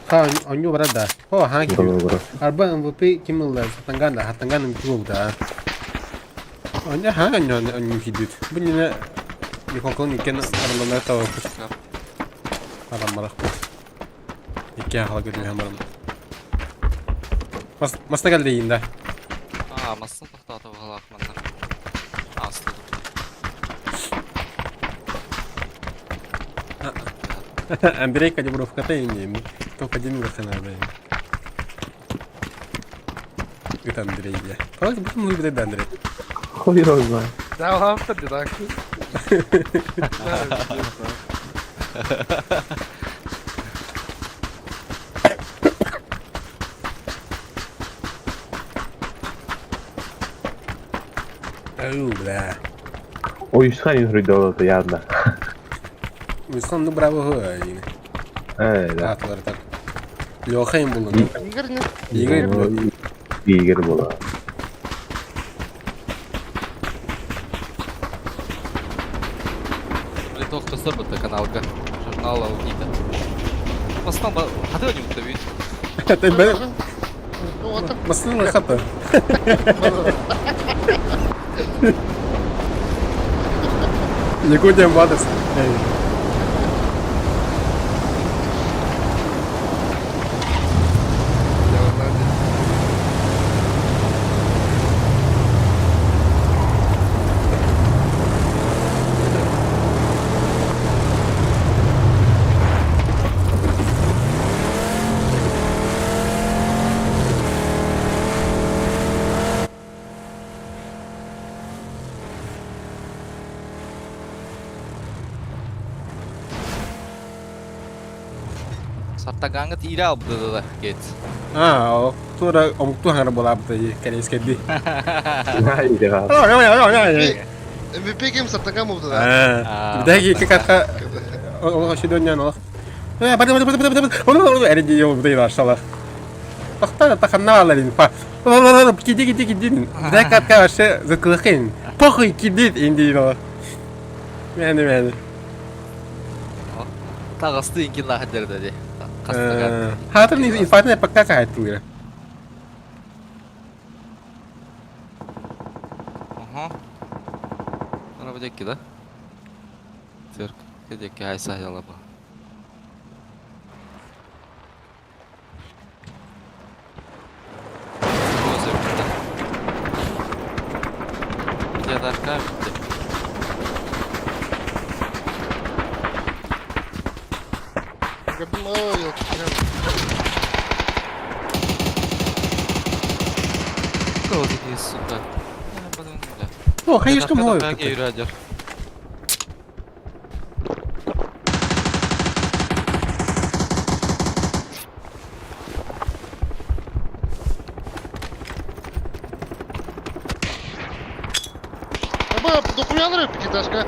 Ха, онньуу барар да. О, хаҥа киирбит. Добро. Арба MVP ким ылла? Хатанган да, Хатанган MVP буолбута. Онньо хаҥа онньо онньуу киирбит. Бу иннинэ Михалкалын иккиэн аралланнар табыппыт. Араммарахпыт. Икки ахала көрүҥ баран. Мас масна кэллэ иин да. Аа, масын тоқтатып алақ манна. Асты. Андрей калибровката иин Только один выхана Это Андрей я. Правда, почему любит это Андрей? Хуй его знает. Да, автор, да. Ау, бля. Ой, схани хридолото ядна. Уйсхан, ну браво, иин. Э, да. Атлар так. Леха им было. Игорь не. Игорь был. Игорь была. Блин, тоқ бытты каналга. Журнал аудита. Мастан ба хаты ойнып бит. Ты бля. Ну, хата. Якутия Батерс. Сартаганга тире албыды да кет. А, тура омукту хаңара болабыты корейский. Ай, да. MVP ким сартаган болду да. А, Даги кака олох шидоньян олох. Э, бады бады бады бады бады. Эриди йол бды ашалах. Тахта таханна аларин па. Киди киди киди. Да катка вообще закылыхын. Похуй кидит инди олох. Мәне мәне. Тағасты инкин лахадерді де. Хатыр не инфайтны пока кайтылыр. Ага. Ана бу да? Цирк. Кедекки айса ялаба. Ядашка бітті. Gördüm, ой, yok. Кого такие, сука? О, конечно, мой. Радер. Аба, дохуя пятиэтажка.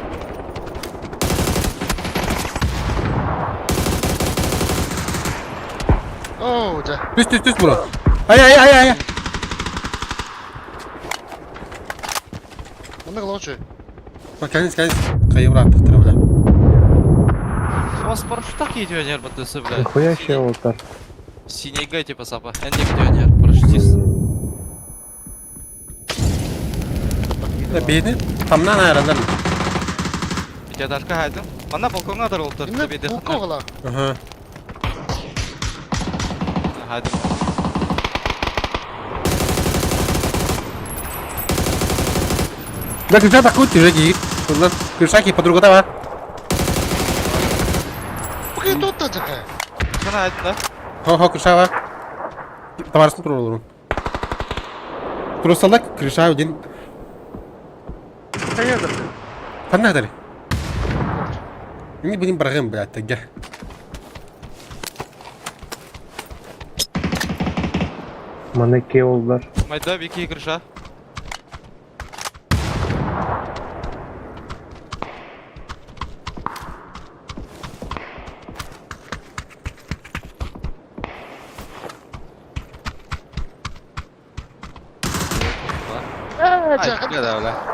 Оу, да. Түс түс түс бро. Ай ай ай ай. Манна кылаҕа Конец, конец. Хайы бырааттахтара, бля. У вас парашютах едет, РБТС, бля. Нихуя себе олтар. Синейга типа сапа. Эндик пионер, парашютист. Да бейни тамнан айрандар. Пятиэтажка хайдым. Манна балконга дар олтар. Инне полковала. Ага. Хайдым. Да крыша такой ты же гик. Крышаки подруга давай. Бу тотта жака. Хана хайдым да? Хо-хо, крыша бар. Табарысын турар олорун. Турусалла крыша один. Ханна хатары? Не будем баргым, блядь, тогда. Манна икки оллар. Майда бики крыша.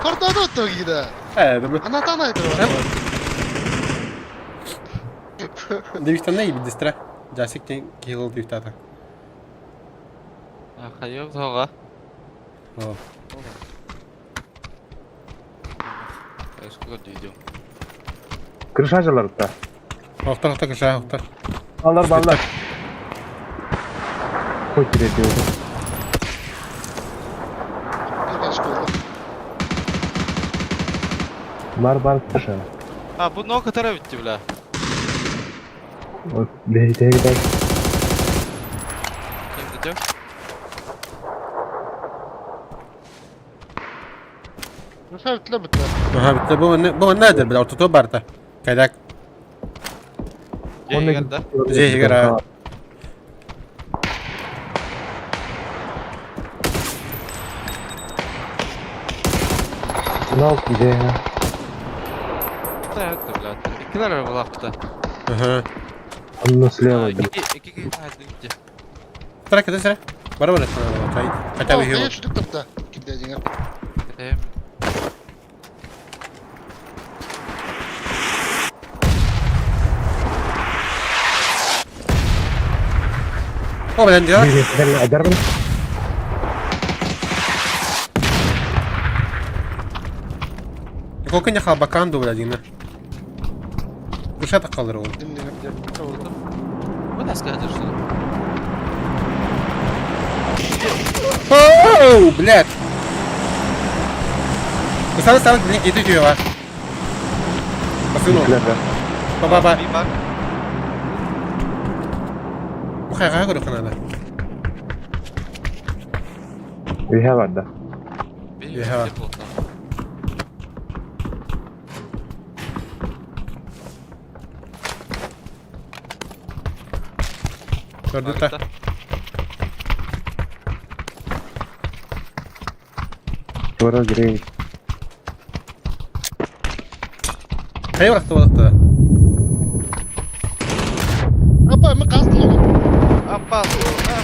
Кордону тогида. Э, да Анатан айтыр. Девичтан не бидистра. Жасик тен кихил девичтата. Хайып тоға. О. Сколько дойдем? Крыша жаларытта. Охтар, охтар, крыша, охтар. Алар баллар. Хоть тире Бар бар крыша. А, бу ног которая битти, бля. Вот, бери, бери, бери. Ким дедем? Ага, битте бу бу надыр, бля, ортото барта. Кайдак. Жейгер, да? Жейгер, а. Ног где? Да, это, бля. Икилер булакта. Ага. Онно слева. Ики ки Тра, када сра? Бар бар, хотя бы его. О, блин, дела. Сколько не халбаканду, блядь, дина. Кыша такалыр ол. Вы нас сказали, что ли? Оу, блядь. Сам сам, блин, иди тюева. Посыну. Ба-ба-ба. Хайга көрө канада. Үһэ барда. Үһэ. Көрдүтэ. Тура грей. Хайа барахта балахта. Апа, мы кастын Апа.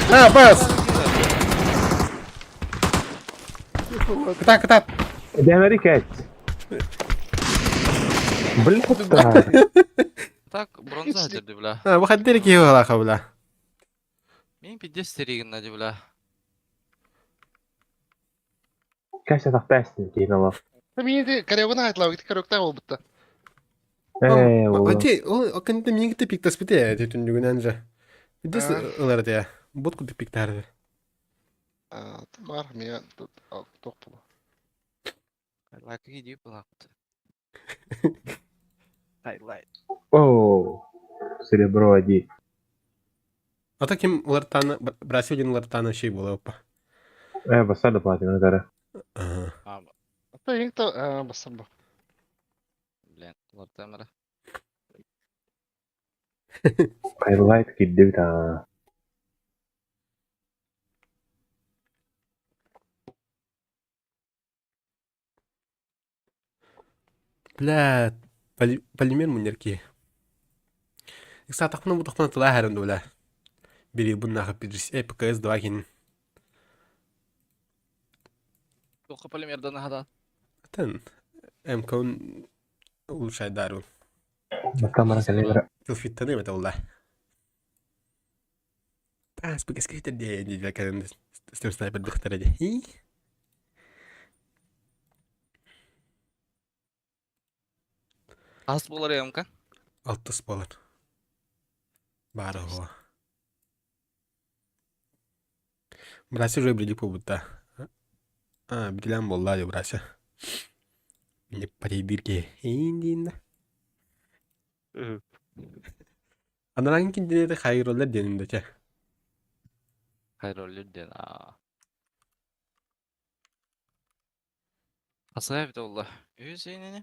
А, бас. Кыта, кыта. Америка. Блин, Так, бронза дерди, бля. А, бу хаддер ки халаха, бля. Мен пиздец теригин нади, бля. Кәсә тахтайсың дейін ала. Мен корягына айтла, корякта ол бітті. Э, ол. Ати, ол кенде мингте пиктас бите, түтүндүгүнөн же. Бидес ылар дия. Бут куды пиктарды. Бар, мен тоқ болу. Лайк иди, бля. Хайлайт. О, серебро ади. Ата ким лартана, Бразилиян лартана шей була опа. Э, басар да платина дара. Ага. Ата ең та басар ба. Блин, лартамара. Хайлайт кидди та. Бля, полимер мунерки. Икса тахпына бу тахпына тыла харым бля. Бери бун нахы пиджис э ПКС 2 кин. Тоқы полимердан хада. Тен МК-ун улучшайдарун. Бастаан баран кэлэн Килфиттаны эбэтэ улла. Таас бу кэскэйтер диэн диэн кэлэн снайпер дыхтара дии. Ас буолар МК? Алтыс буолар. Баара оҕо. Брася уже билик буолбута. А, билэн буолла дии Брася. Не парейдиир киһи. Эйин диин да. Анараҥ кинилэри хайроллар диэн да чэ. Хайроллар диэн аа. Хасыга эбитэ буолла. Үһүс инини?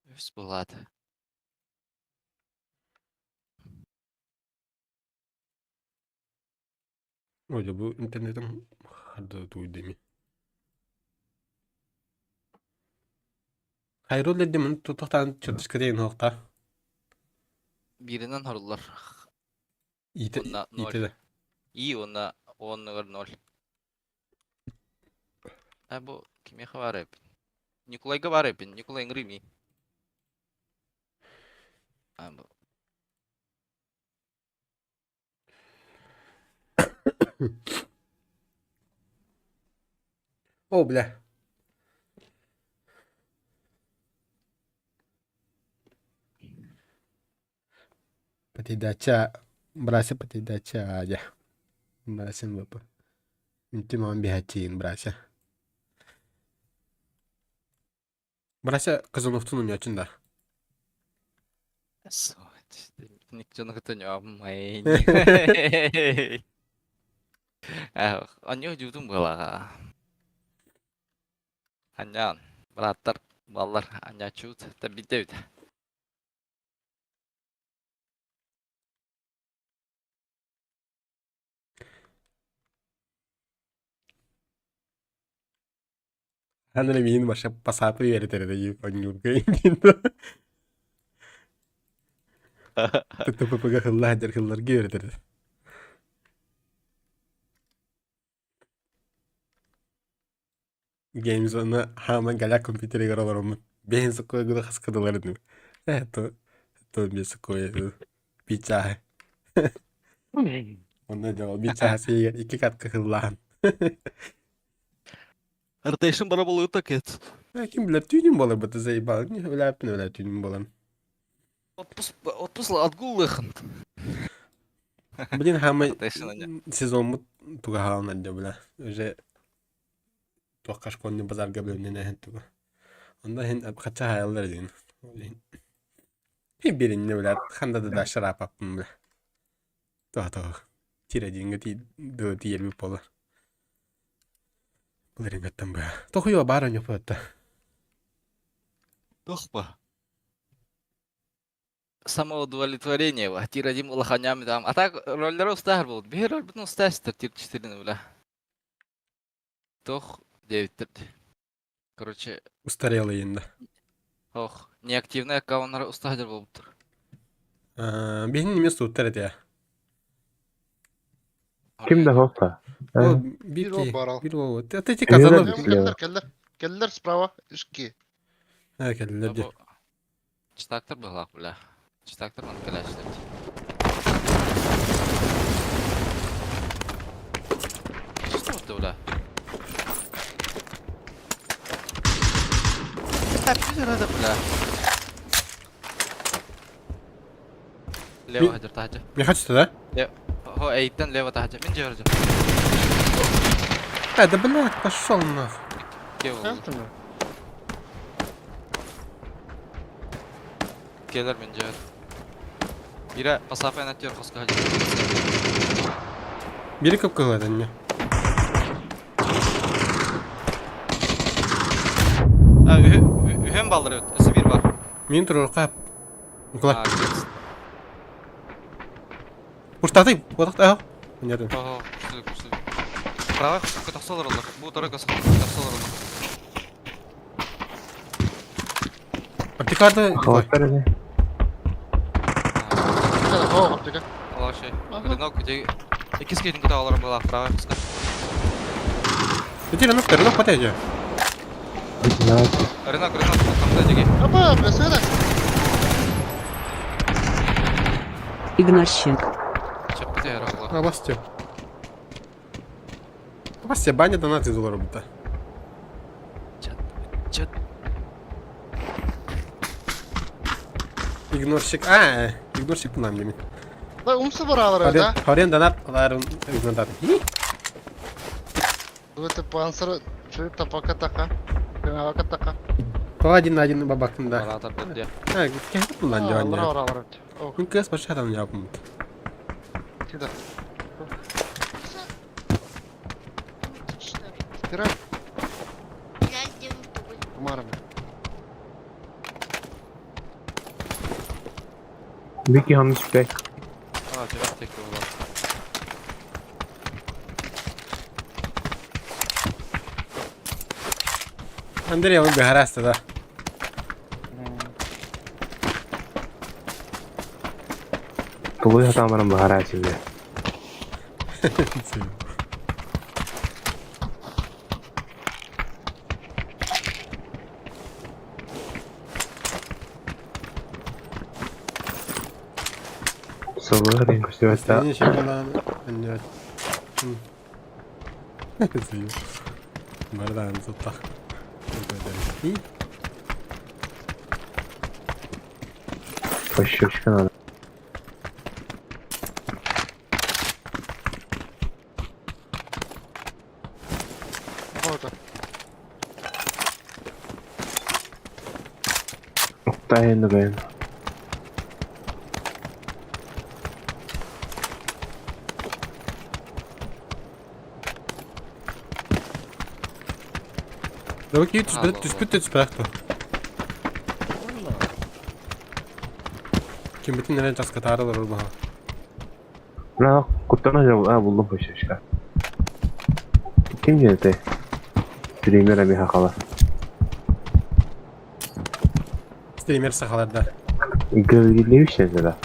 Үһүс буолаат. Ой, бу интернетим харды туйдеми. Хайрол дедим тутахтан чырдышка хоқта. Бииринэн хоруллар. Ите Уонна ноль. ите И уонна уоннугар ноль. А бу кимиэхэ баар эбит? Николайга баар эбит. Николай ыҥырыы мии. А бу О, бля. Передача, брася передача аja. Брася бапа. Инти мам биһачиин брася. Брася Казановтун унячин да. Никто кытта ньооммай. Анньуу дьуутун буолаҕа. Анньаан, бырааттар баллар анньааччыбыт тэбитэбит. Ханна миин баша пасапы үөрэтэр дии онньуурга ТТППга хылла сылдьар хылларга үөрэтэр. Геймзона хааман галя компьютеригэр олороммут бэйэн сокуой гына хаскыдылар этим. Э, то то мне сокуой бичааһы. Онно дьол бичааһы сиигэр икки катка хыллаан. Ротейшн бара болуйта кет. Э, ким билэр түүнүм болар быты заебал. Не өләппин өлә түүнүм болан. Отпуск отпуск отгул лыхын. Блин, хамай Ротейшн аня. сезонмут туга хаалан бля. Уже туохха школьный базарга билимнен туга. Онда хин хача хаяллар дин. Хин биринне бля ханда да да шарапаппын бля. Туха туха. Тире динге ти ды тиерби болар. Булар аттан бля. Тохуё бара нёпөтта. Тохпа. Самоудовлетворение, тир один улаханями там. А так роллер устахар был. Бир роль бутун устастер тир 4 бля. Тох 9 Короче, Устарелый енді. ох, неактивный аккаунтар устахар болуптур. Бихин немес уттар эте. Ким да хоста. Ол Бир бир ол бар ал. бир ол. Ты ти Эмиэ Казанов. да Келлер, келлер. Келлер справа, ишки. Ha келлер де. Читактор была, бля. Читактор ман каляштыр. Что это, бля? Это, бля. Лево хадыр тахача. Не хочется, да? Хо, эйттен лево тахача. Мен жер А, да блядь, пошел нахуй. Кел. Келер мен жер. Бира пасапай на тер хоска хадыр. Бери көп кылады не. А, үһөн балдыр өт. Өсі бир бар. Мен турар кап. Николай. А, кет. Пуштаты, вот так. Понятно. Ого, күчлү, күчлү. Правый хоска тохсолор олар. Бу торы хоска тохсолор олар. Аптекарды Николай. Хаваттар эне. О, аптека. Алла шей. Рынок, где... Эки скейтинг кута алар была, правый хоска. Эти рынок, рынок потай. Рынок, рынок, там диги. Опа, бля, света. Игнорщик. Чаппыта ярахла. А, Бастю. Бастя, баня донат из доллара будто. Чат. Игнорщик. А, игнорщик нам неме. Да, умсы баралар, да? Хорен донат, аларын игнордат. Это пансер, тапака така. Така така. То один на один бабакын да. Баратар бедде. А, кем булан жаван. Алар алар. Мин кыз башадан жавым. Кида. Тира. Умарым. Вики ханыс бек. А, тебя тек было. Андрей, он гораздо, да. Тулуй хатамарам бахара силе. Солар көстөбөттө. Бардан зуттах. Пощечка надо. Тайны бен. Давай түспүт түспүт түспүт Ким бүтүн нерен таска таарылар урбаха. Бра, куттана жабыл, а булдум пощечка. Ким жерде? Стример ами хакала. Стример сахаларда. Гөлгүлөбүш да.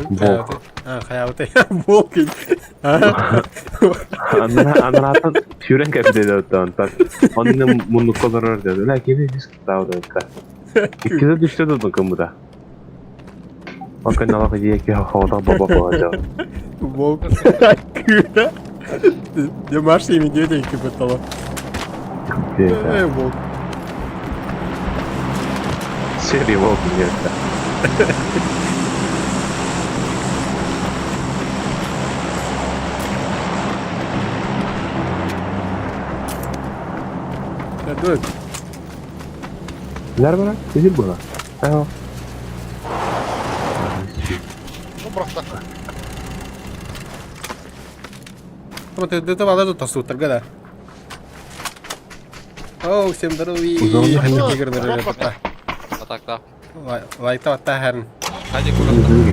Волк. А, хаябыты. Волк. Анара анаратын сүүрэн кэпсээдэ оттон так. Онны муннук колорор деди. Ла кими диск тауда та. Иккиде түштө дудун кымыда. Онкон алак жеки хода баба болажа. Волк. Күрә. Я Маша ими деденьки бытала. Э, волк. Серый волк нет. Dur. Ver bana. Dedim bana. Tamam. Tamam, ты ты валазу тасу тогда. Оу, всем здорово. А так да. Лайкта атта хэрн. Хайди курата.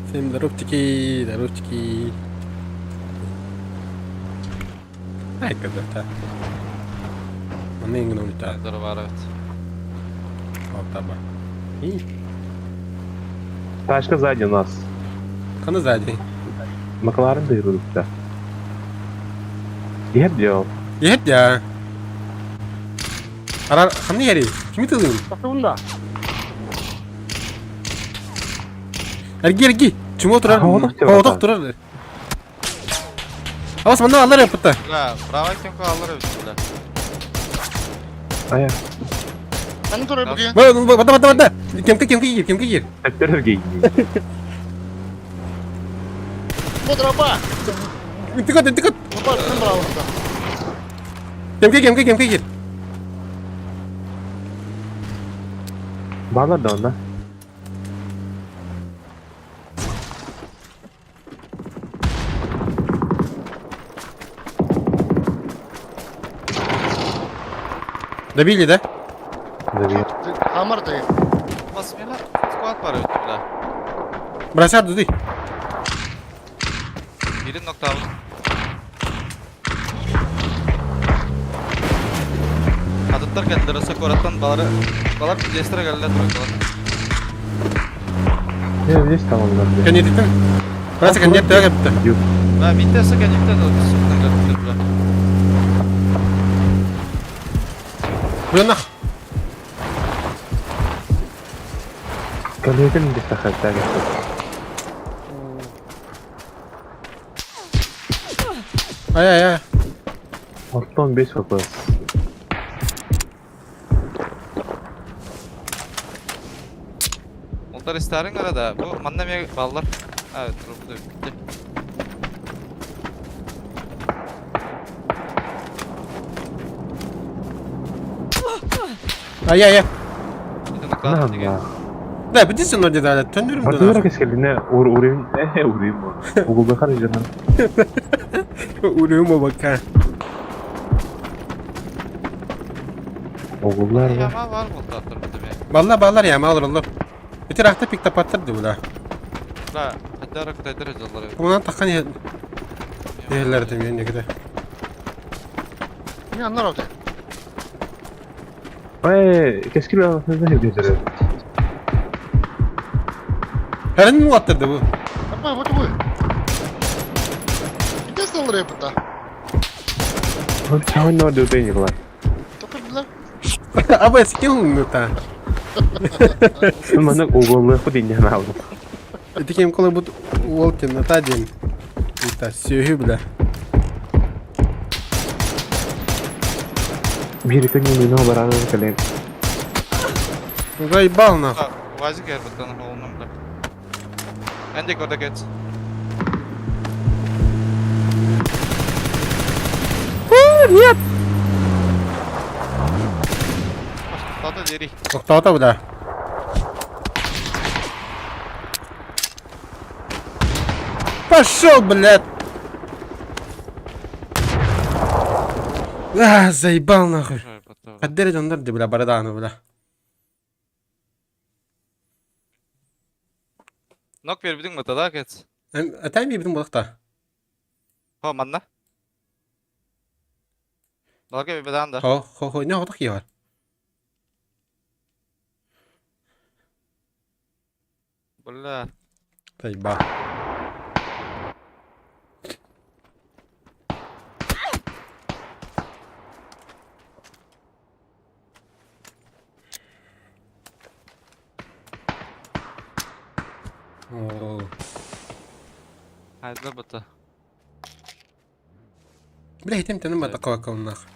Всем здоровчики, здоровчики. Ай, когда-то. Манна ингн улта. Здорово, evet. Алтаба. И Тачка сзади у нас. Кана сзади. Макларен дырылыпта. Ер делал. Ер я. Арар, ханны яри? Кими тылын? Тахтыбында. Эрги, эрги. Чумо турар? Хоотох турар. Авас манна алар япытта. Да, право кемко алар өтүлө. Ая. Аны турар бүгүн. Бата, бата, бата. Кемке, кемке кир, кемке кир. Тептерге. Бодраба. Интикот, интикот. Опа, сен браво. Кемке, кемке, кемке кир. Балар да онда. Добили, да? Добили. Хамар да. Басмила, сквад бар өтүлө. Бросар дуды. Бирин нокта. Кураттар кэллэр, өссө кураттан балары балар пиздецтэр кэллэр турукалар. Я здесь там он надо. Кэннититтэн. Просто кэнниэт төһө кэптэ. Да, биитэ өссө кэнниттэн суптан кэлбиттэр бля. Буянах. Кэлиэтин дистахаттаа кэптэ. Ай ай ай. Оттон 5 вопрос. Олдар истарың арада. Бу манна ме баллар. А, трубу битти. Ай ай ай. На, на. Да, битисин орде да, төндөрүм Бардылар да. кескелине ур урим э урим. Угулда харыжанан. Урим бака. Угуллар. Яма бар болду турбу деме. Балла баллар яма olur olur. Битир ахта пик тапаттыр ди була. Да, хаддара кытайдыр жаллар. Bundan takkan yerler demiyor ne kadar. Не, аннар оте. Э, кескил не дедер. Herin mi attırdı bu? Апа, вот вы. Где стал рэп-то? Чао не ордер не была. Только бля. Аба сикин ну та. Маны угуллы худин не алдым. Эти кем колы бут уолтин на та день. Это сүйі бля. Бир күн мен бараны кэлен. Заебал нахуй. Вазик эрбеттен холунум бля. Эндик орда кет. Нет! Тата дери. Тоқтаута бля. Пошел, блядь! А, заебал нахуй. Қаддері жандар де бля, бараданы бля. Нок бербидиң бата да кет. Атайм бибдин болықта. Хо, манна. Балга бибедан да. Хо, хо, хо, не хотақ бар. Бля. Заебал. О, Хайда бата. Бля, хитем тенем бата кавакал нах.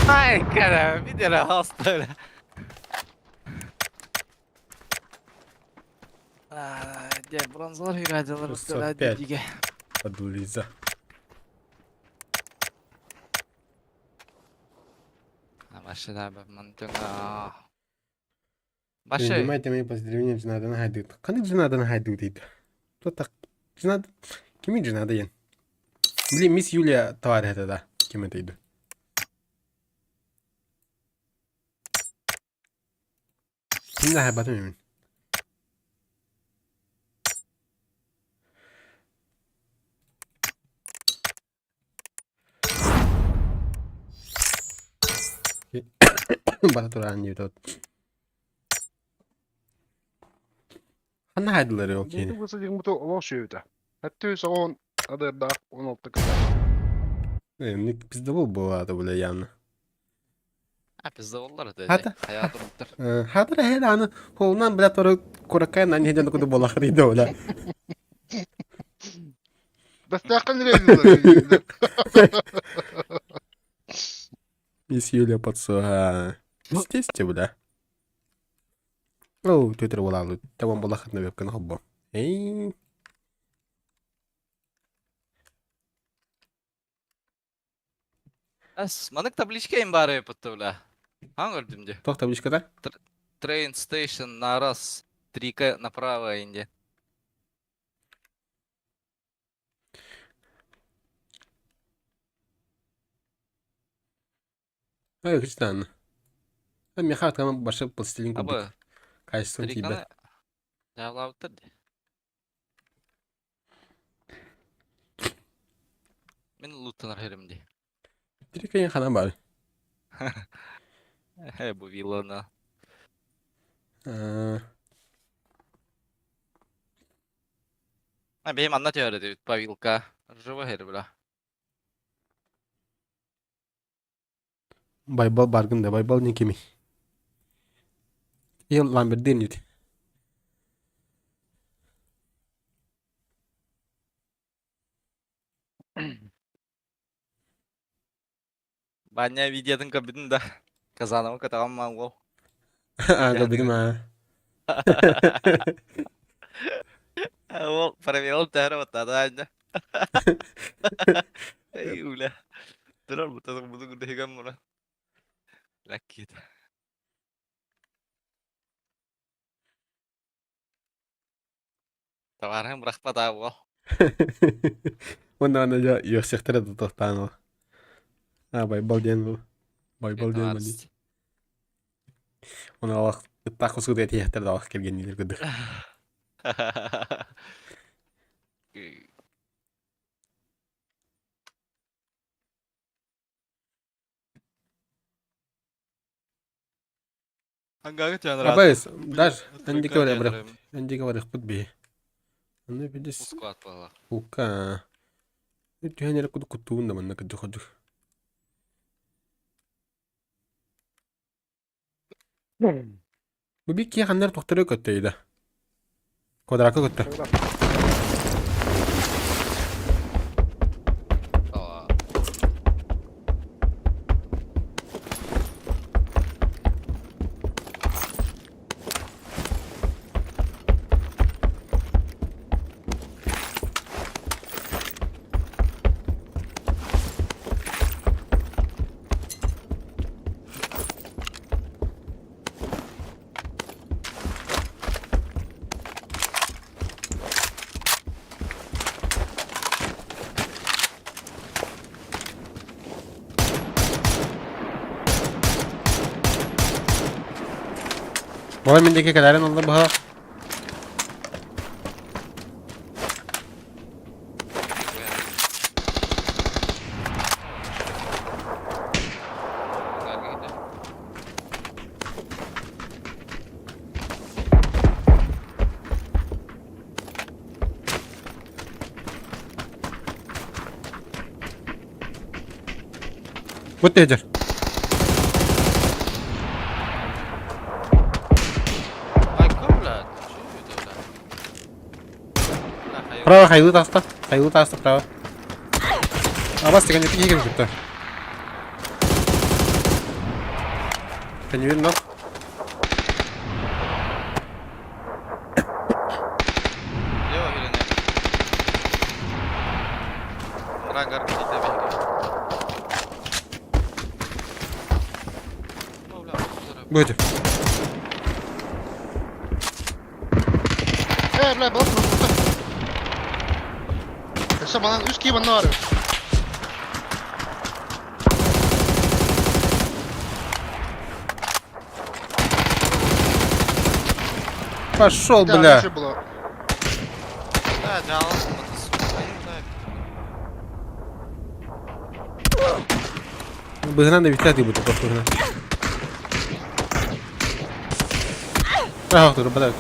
Ай, кара, видела хаста. Де бронзалар иградылар, 605. диге. Подлиза. Машина мантына. Башы. Принимайте мои поздравления Джинадан Хайдут. Қандай Джинадан Хайдут дейді? Кто так? Джинад... Кими Джинада ен? Блин, мисс Юлия товарищ это да. Кем это иду? Ким да хайбатым мен? Бата туран дейді. Ханна хайдылары ол Бу кейні. бу сидим бу олох шүйүтэ. Хаттыы соҕун адырдаах 16 кыта. Бізде бұл болады бля явно. А пизда боллар это. Хата. Хаят уруптар. Хатыр хел аны холунан бля торы куракай нан хеден куду бола хриды бля. Бастаахын рейдилэр. Мисс Юлия подсуга. Естественно, бля. Оу, төтер болалы. Табан бола хатна бепкен хоббо. Эй. Ас, манык табличка им бары пытты бля. Хан көрдүм де. Тох табличкада? Train station на раз. 3К направо инде. Ай, кычтан. Меха там башы пластилин кубик. Абы. Качеством тиийбэт. Триканы дьаалаабыттар дии. Мин луттанар хэрим дии. Трика ханан баар. Э, бу вилланы. А бэйэм анна түһэр этибит павилка. Живо хэр бля. Байбал баргын да, Байбал не кимий? Ел Ламбердин дит. Баня видеотын көрбүтүн да. Казанова көтөҕөн маал Аа, көрбүтүм аа. Ол провел төһөрө баттаата аанньа. Эй, уля. Турар бутадык буду гүрдэһигэн мура. Лаккит. Товарым бырахпат аа уол. Уонна аны дьэ үөхсүөхтэрэ да тохтоон ол. Аа, Байбал диэн бу. Байбал диэн бу дии. Оны олох ыттаах кусугу этиэхтэр да олох кэргэнниилэр курдук. Ангага түһэн Абайс, даже эндике барыах эндике барыахпыт биһи. Аны бидис Склад буолла. Ука. Түһэн эрэ кудук куттуун да манна кырдьык кырдьык. Бу бик киһи ханна эрэ тохторо көттөй да. Квадракка көттө. Балай мин диэки кэлээрин онно быһа. Бу тежер. Право хайлы таста. Хайлы таста право. Абас деген эти киһи кытта. Көнүн нох. Лево или нет? Рангар где-то Будет. Э, бля, балас мастта. Өссө манан үс киһи манна бар. Пошел, бля. было. Да, да, Быһынан да бүтэ дии бу быһынан. Право тур, бада.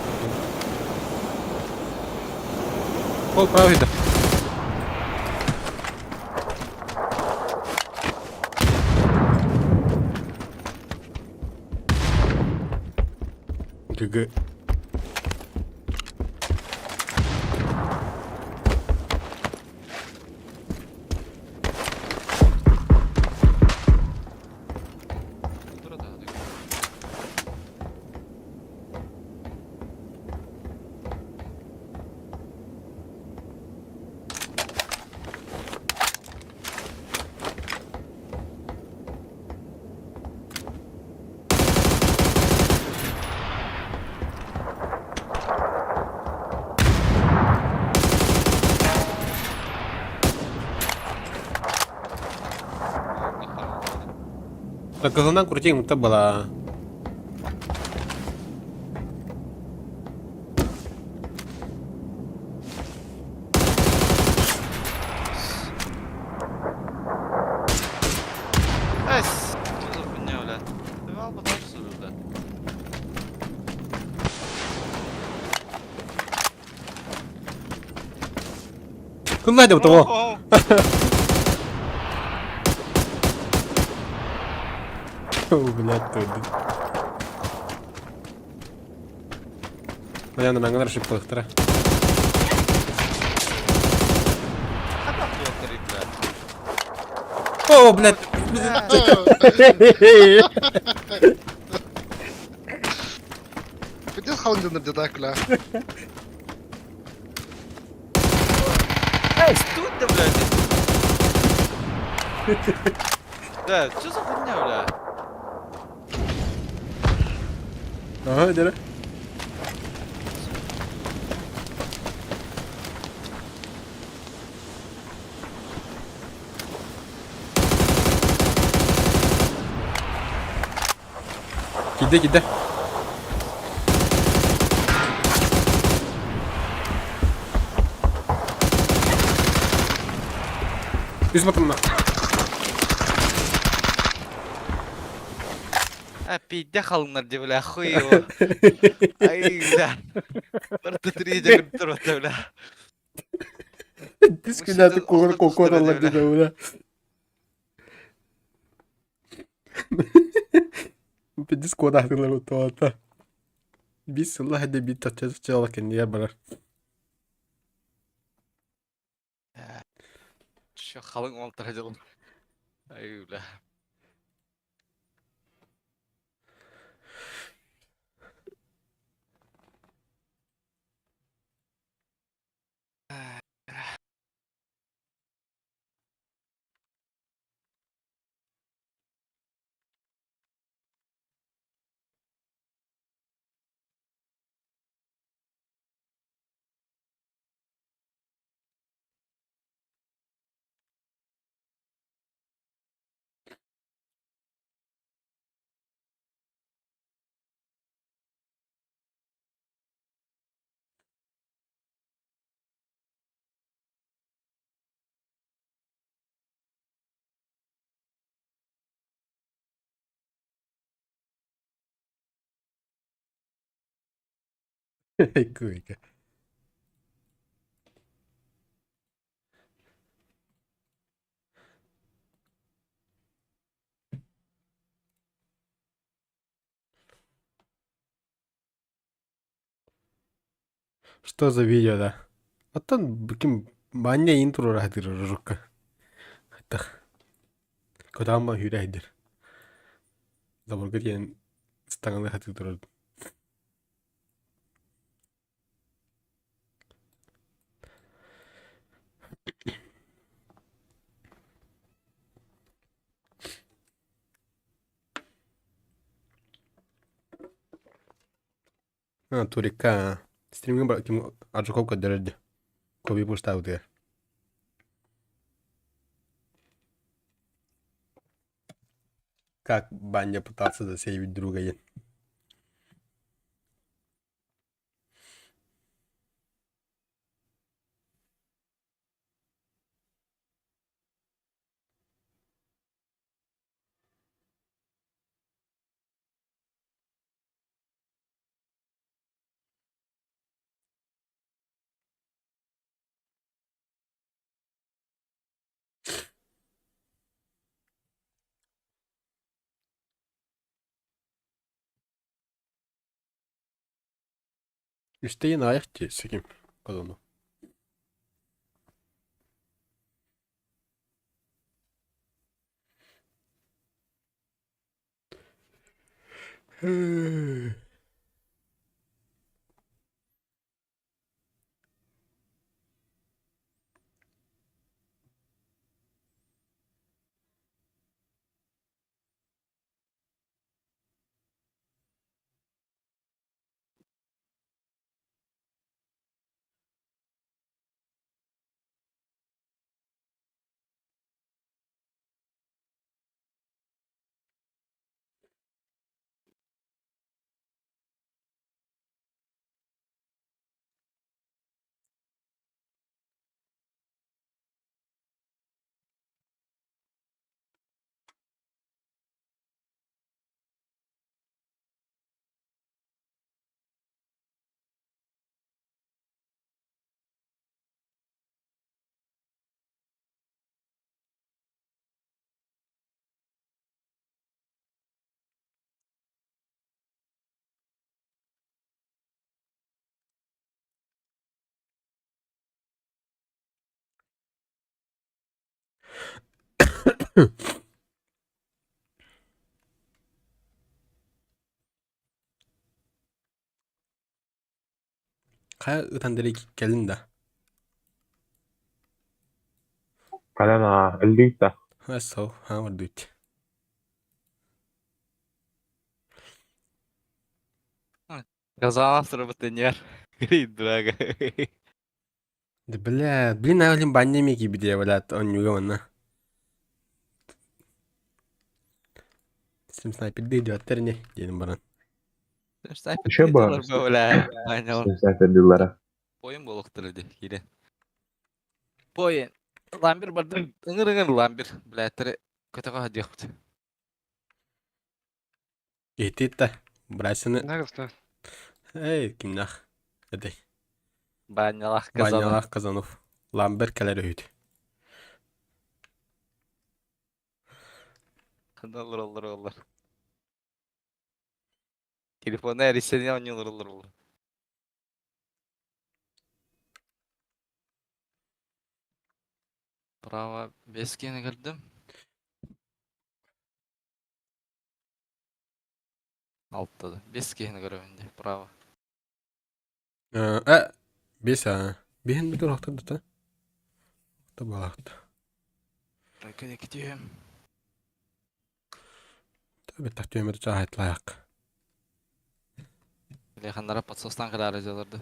Ол право иде. ГГ. Кыһылынан крутей мутта была. Хаалбатах сырыта. Кыллай да того. Блядь, ты. Наверное, маңалар шиппалыктара. О, блядь. Пиздец халындыныр деді акуля. Эй, стой ты, блядь! Да, что за хуйня, бля? Ага, дere. Киде, киде. Үс батымна. А, пиздя халыннар дии, бля, хуй его. Ай, бля. Барта триде көртөр бля. Дискүнәті көңіл кокоралар деді бля. Пиздец кодахтылар утуата. Бис сылла хәдә бит татча чалак кенде барар. Чё, халың олтыр дел. Ай, бля. Күйке. Что за видео, да? Оттон ким баня интро рахтыр рукка. Хаттах. Кодама хүрәйдер. Заборга диэн стаңалы хатыр турар. А, турика. Стриминг бар ким аджуков кадерди. Коби пуштау дер. Как баня пытаться засейвить друга е. Үстейін аяқ те секим кодону. Хайа ытан дэлэй кэлин да? Кэлэн аа, өллүүт да. Сол, аа ордуйт. Казанов турбут нер. Дурага. Да бля, блин, аҕалым баня эмиэ киирбитэ, блядь, онньуга манна. Сим снайпердыы идиоттар ини диэн баран. Еще бы. Снайпердыылара. Бойын буолуохтара дии киирэн. Бойын. Ламбер бардым. Ыҥыр ыҥыр ламбер. Блядь, көтөҕө сылдьыахпыт. Иһитит да, Брайсоны... Нагрста. Эй, кимнээх? Этэй. Банялах Казанов. Банялах Казанов. Ламбер кэлэр үһүт. Олор олор олор. Телефона эрисени оонньуулар олор. Право бес киһини көрдүм. Алтада. Бес киһини көрөбүн дии. Право. Э, бес а. Биһин бүтүн охтор да Охто балаахта. Тройка диэки Беттах түөмөр чааһайтлаах. Леханнара подсостан кылаары дьаларды.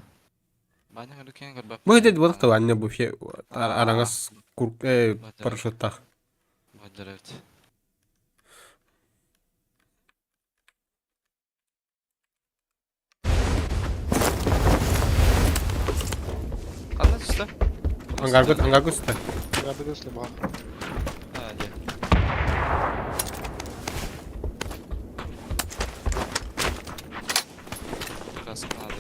Баня көрүккен көрбөп. Бу дед болох таванна бу фе араңас кур парашюттах. Баджар эбит. Ханна түстэ? Ангаргут ангаргут түстэ. Ангаргут түстэ баар. Аа, дьэ. Каска надо.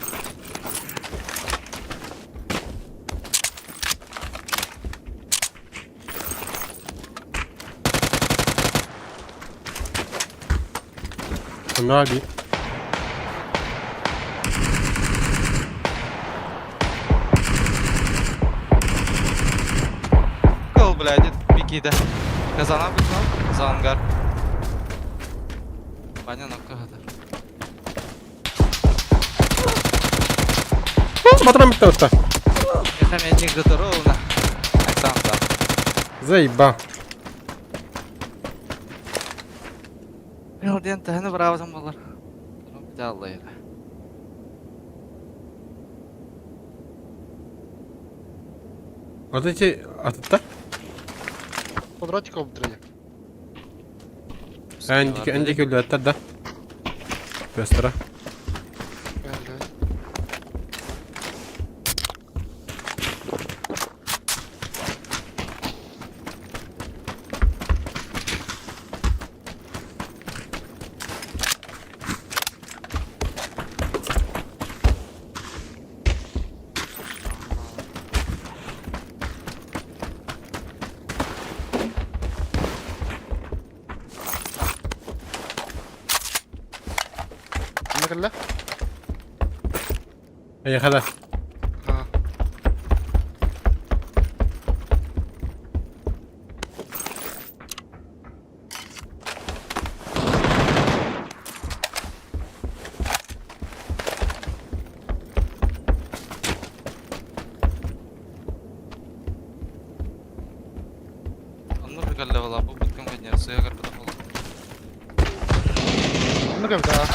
Онно биир. Кол, блядь, Микита. Казана бутал, за ангар. Ваня нокка хатар. Батырам битте отта. Это меня не готовно. Оксан, да. Заеба. Ил диэн төһөнү быраабытым буолар. Дьааллайда. Вот эти атыттар. Квадратик обдрали. Эндики эндики өлүөттэр да. Пестера. Кэллэ? Эйиэхэ да. Аа. Онно кэллэ буолла, бу бүткүн кэннигэр сыа көрбөтөх буолла. Онно кэлбит аа.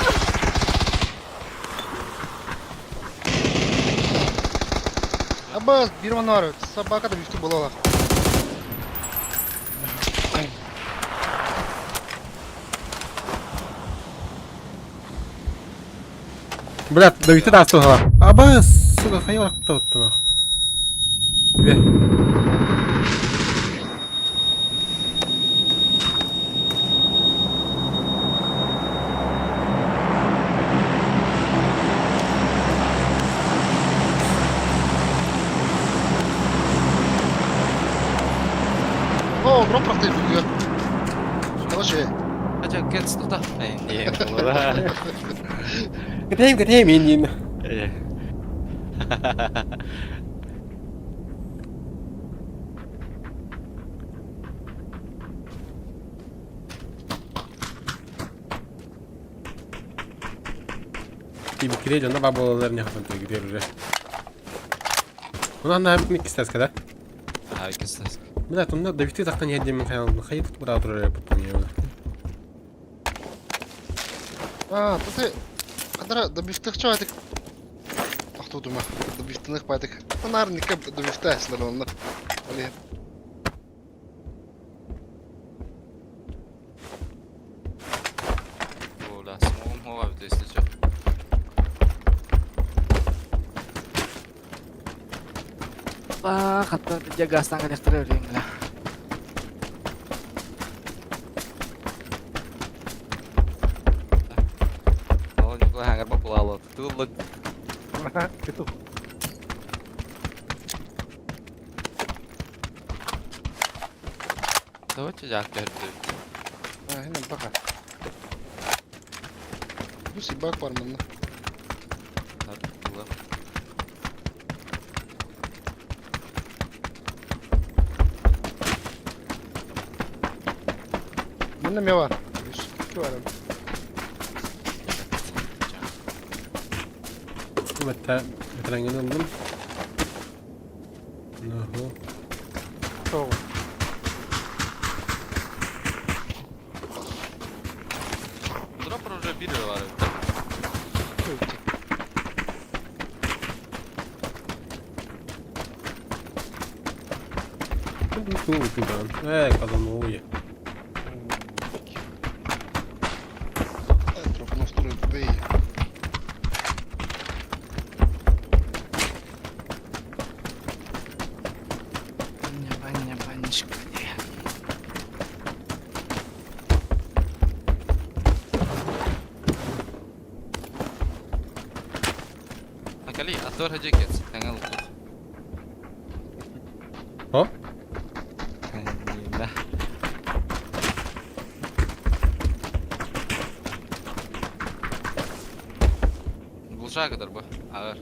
Абас, биир манна собака да бүстүк буолла. Блядь, довести до астыгала. Абас, сука, хайа барахта Бе. О, гром прохты бүгүн. Короче, Хотя кет туда. Не, буолла. Кэтээм, кэтээм, иин Тиибиккире дьонно баа буолаллар не хасан тигитер уже. Онон наһаа иккистаска да? Аа, иккистаска. Бля, тонна давити тахтан иһэрдиэмин хайалын хайы быраа турар эппит А, тут Андра добивтых чуатык. Ахтудума. Добивтыных патык. Анар никак добивта слабонна. Али. Оля, смогум хова бит если чё. А, хатта дьэ газтан кэлэхтэрэ өлүөҥ Ол Николай хаҥарба кулаалыат. Тыллык. Петух. Давайте жаак түһэрдибит. А, хинен бака. Бу сибак бар манна. Манна ме бар. Үс бар. Мэтtä метрängen ыллым. Наху. Тоҕо. Дроппер уже биир бар эбит. Ээ, казанули. Дропнув второй бей. Баня, баня, банечка. Накали, а то хадикет. Тэнгэл. О? Да. Булжа кадар бу. Агар.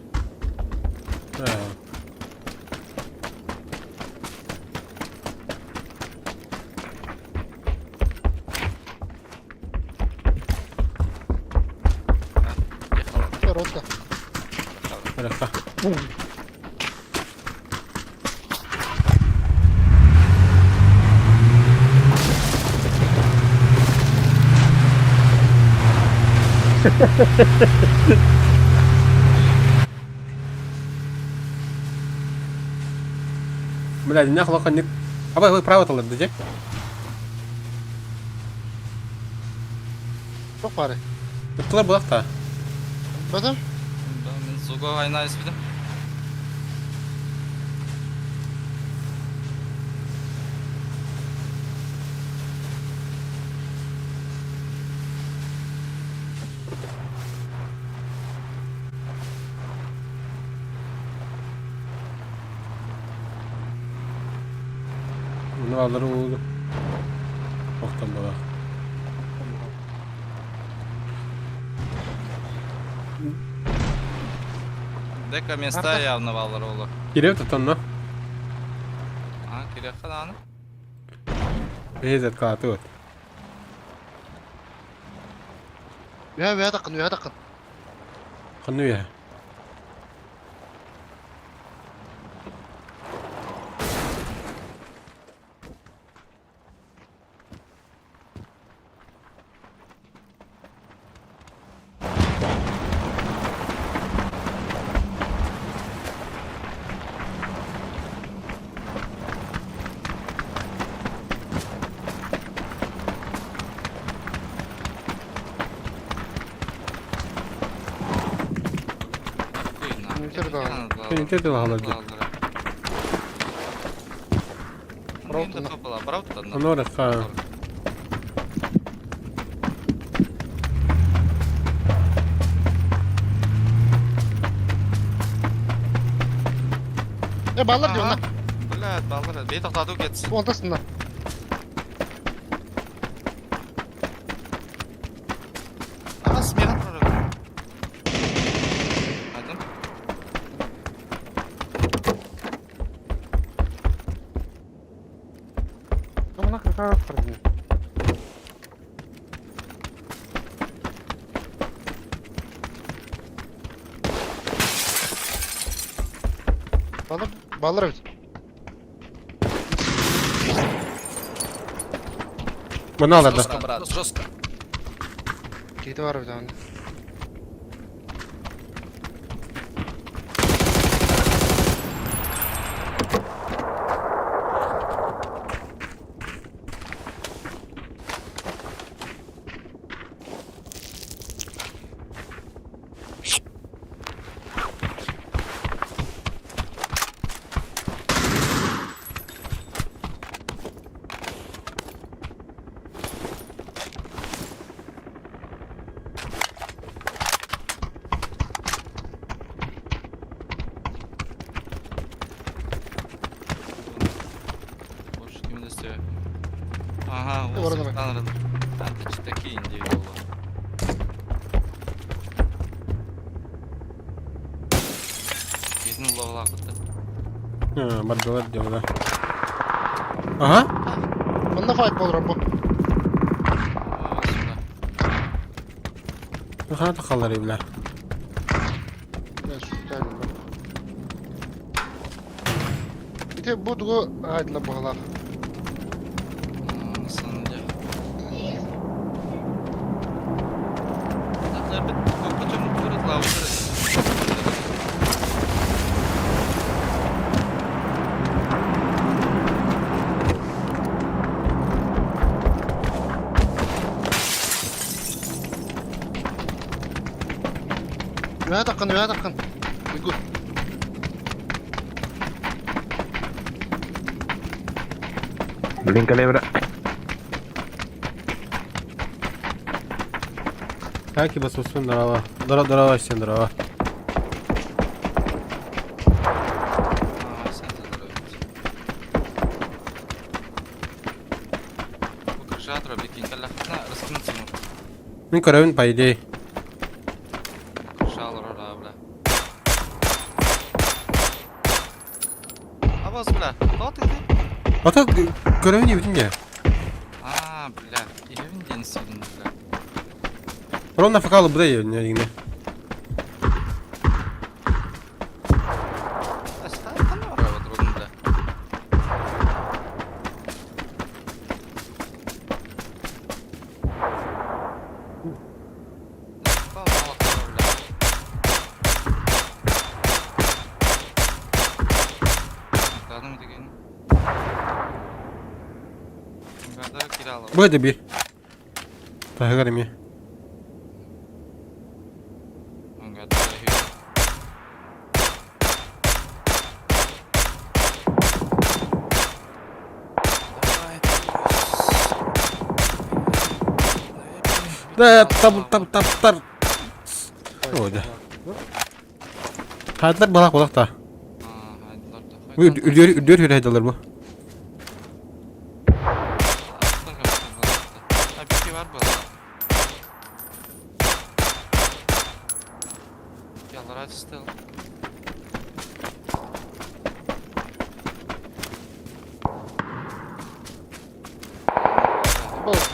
Ехала. Рота. Хорошо. Бля, нахуй лоха не... Абай, вы право талар, дьэ? Çok bari. Ыттылар булахта. Бөтөм. Мен зуго айна испидим. Bunu alır oldu. Охтон була. Дека места явно баллар олу. Кирев тотонно. А, кирек хаданы. Бейзет калаты вот. Үһэ үһэ тақын, үһэ тақын. Ханны я. Кенете да халады. Онора ха. Э, баллар диyor Блядь, баллар. Бей тоқтату кетсін. Онтасында. Ага, смеха прорыв. Один. Мына какая фарня. Балар, балар эбит. Мына аларда. Жестко, брат, жестко. Киһитэ бар эбит аны. Больше ким да сөп. Ага, Э, ол баран сырттан Античтаки индивидуал. Киһитин улаҕалаахпыт да. Бардылар диэбитэ. Ага. Манна файт буолар бу. Аа, сюда. Хана тахаллар бля. Я сюда. Ити бу тугу аайтла баҕалаах. Аа, на самом деле. Тахлар бит көчөм курытлаабытыр. Үөһэ таххан, үөһэ таххан. Уйгур. Блин, калебра. Так и басусун здорово. Здорово, здорово, всем здорово. Аа, сен здоровье. Бу крышатра бикин каллахтна раскинуться может. Мин көрөбүн по идее. Крышалар ора, бля. Абаз, бля. Кто ты? Ата көрөбүн диэбитин дии. А, бля. Иһэбин диэн сирин, бля. Ровно факалы буда не. Астан ора вот бля. Бу это бир. Таһыгар эмиэ. Да, таб таб таб тар. Ой, да. Хайдылар балак балак та. Үрдүөр үрдүөр хүрэ бу.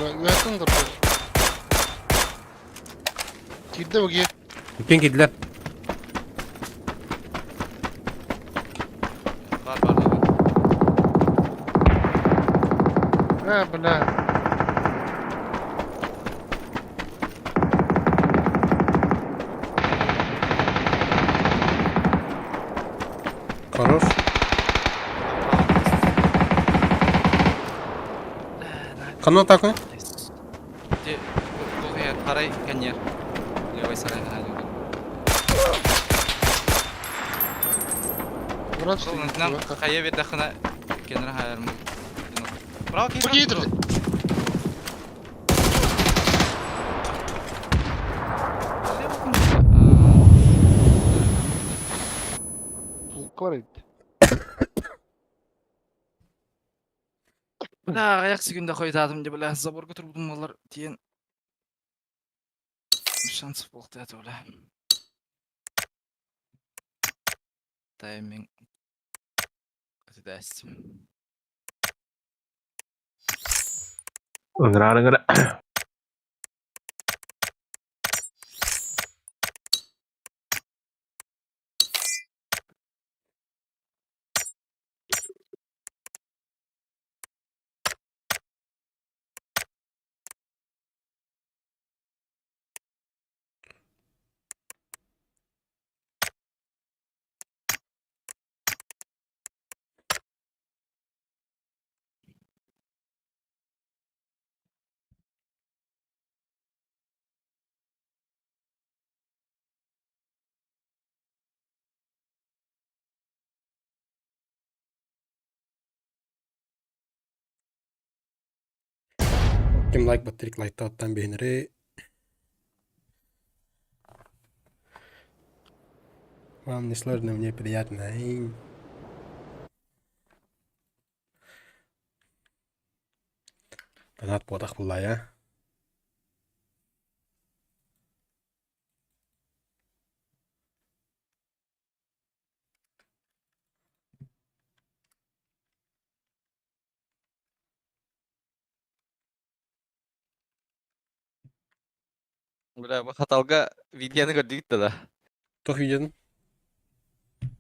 Үөһэттэн турда. Киирдэ бу киһи. Кен киирдилэр. Бар, бар, бар. А, бля. Хорош. Ханна такой? Харай коньер. Левый сарай Брат, Нам хая ведахна кенра хайрм. Право Бу киһи турда. Бар эбит. Бля, аяк секунда хойтадым деп бля, заборга турбудум олар тиен. Шанс болду это бля. Тайминг. Дасть. Ыҥыра ыҥыра. Ким лайк баттырик лайктааттан биһинери. Вам не сложно, мне приятно. Донат буотах буллая. Бля, бу хаталга видеоны көрдүгүт да? Туох видеотун?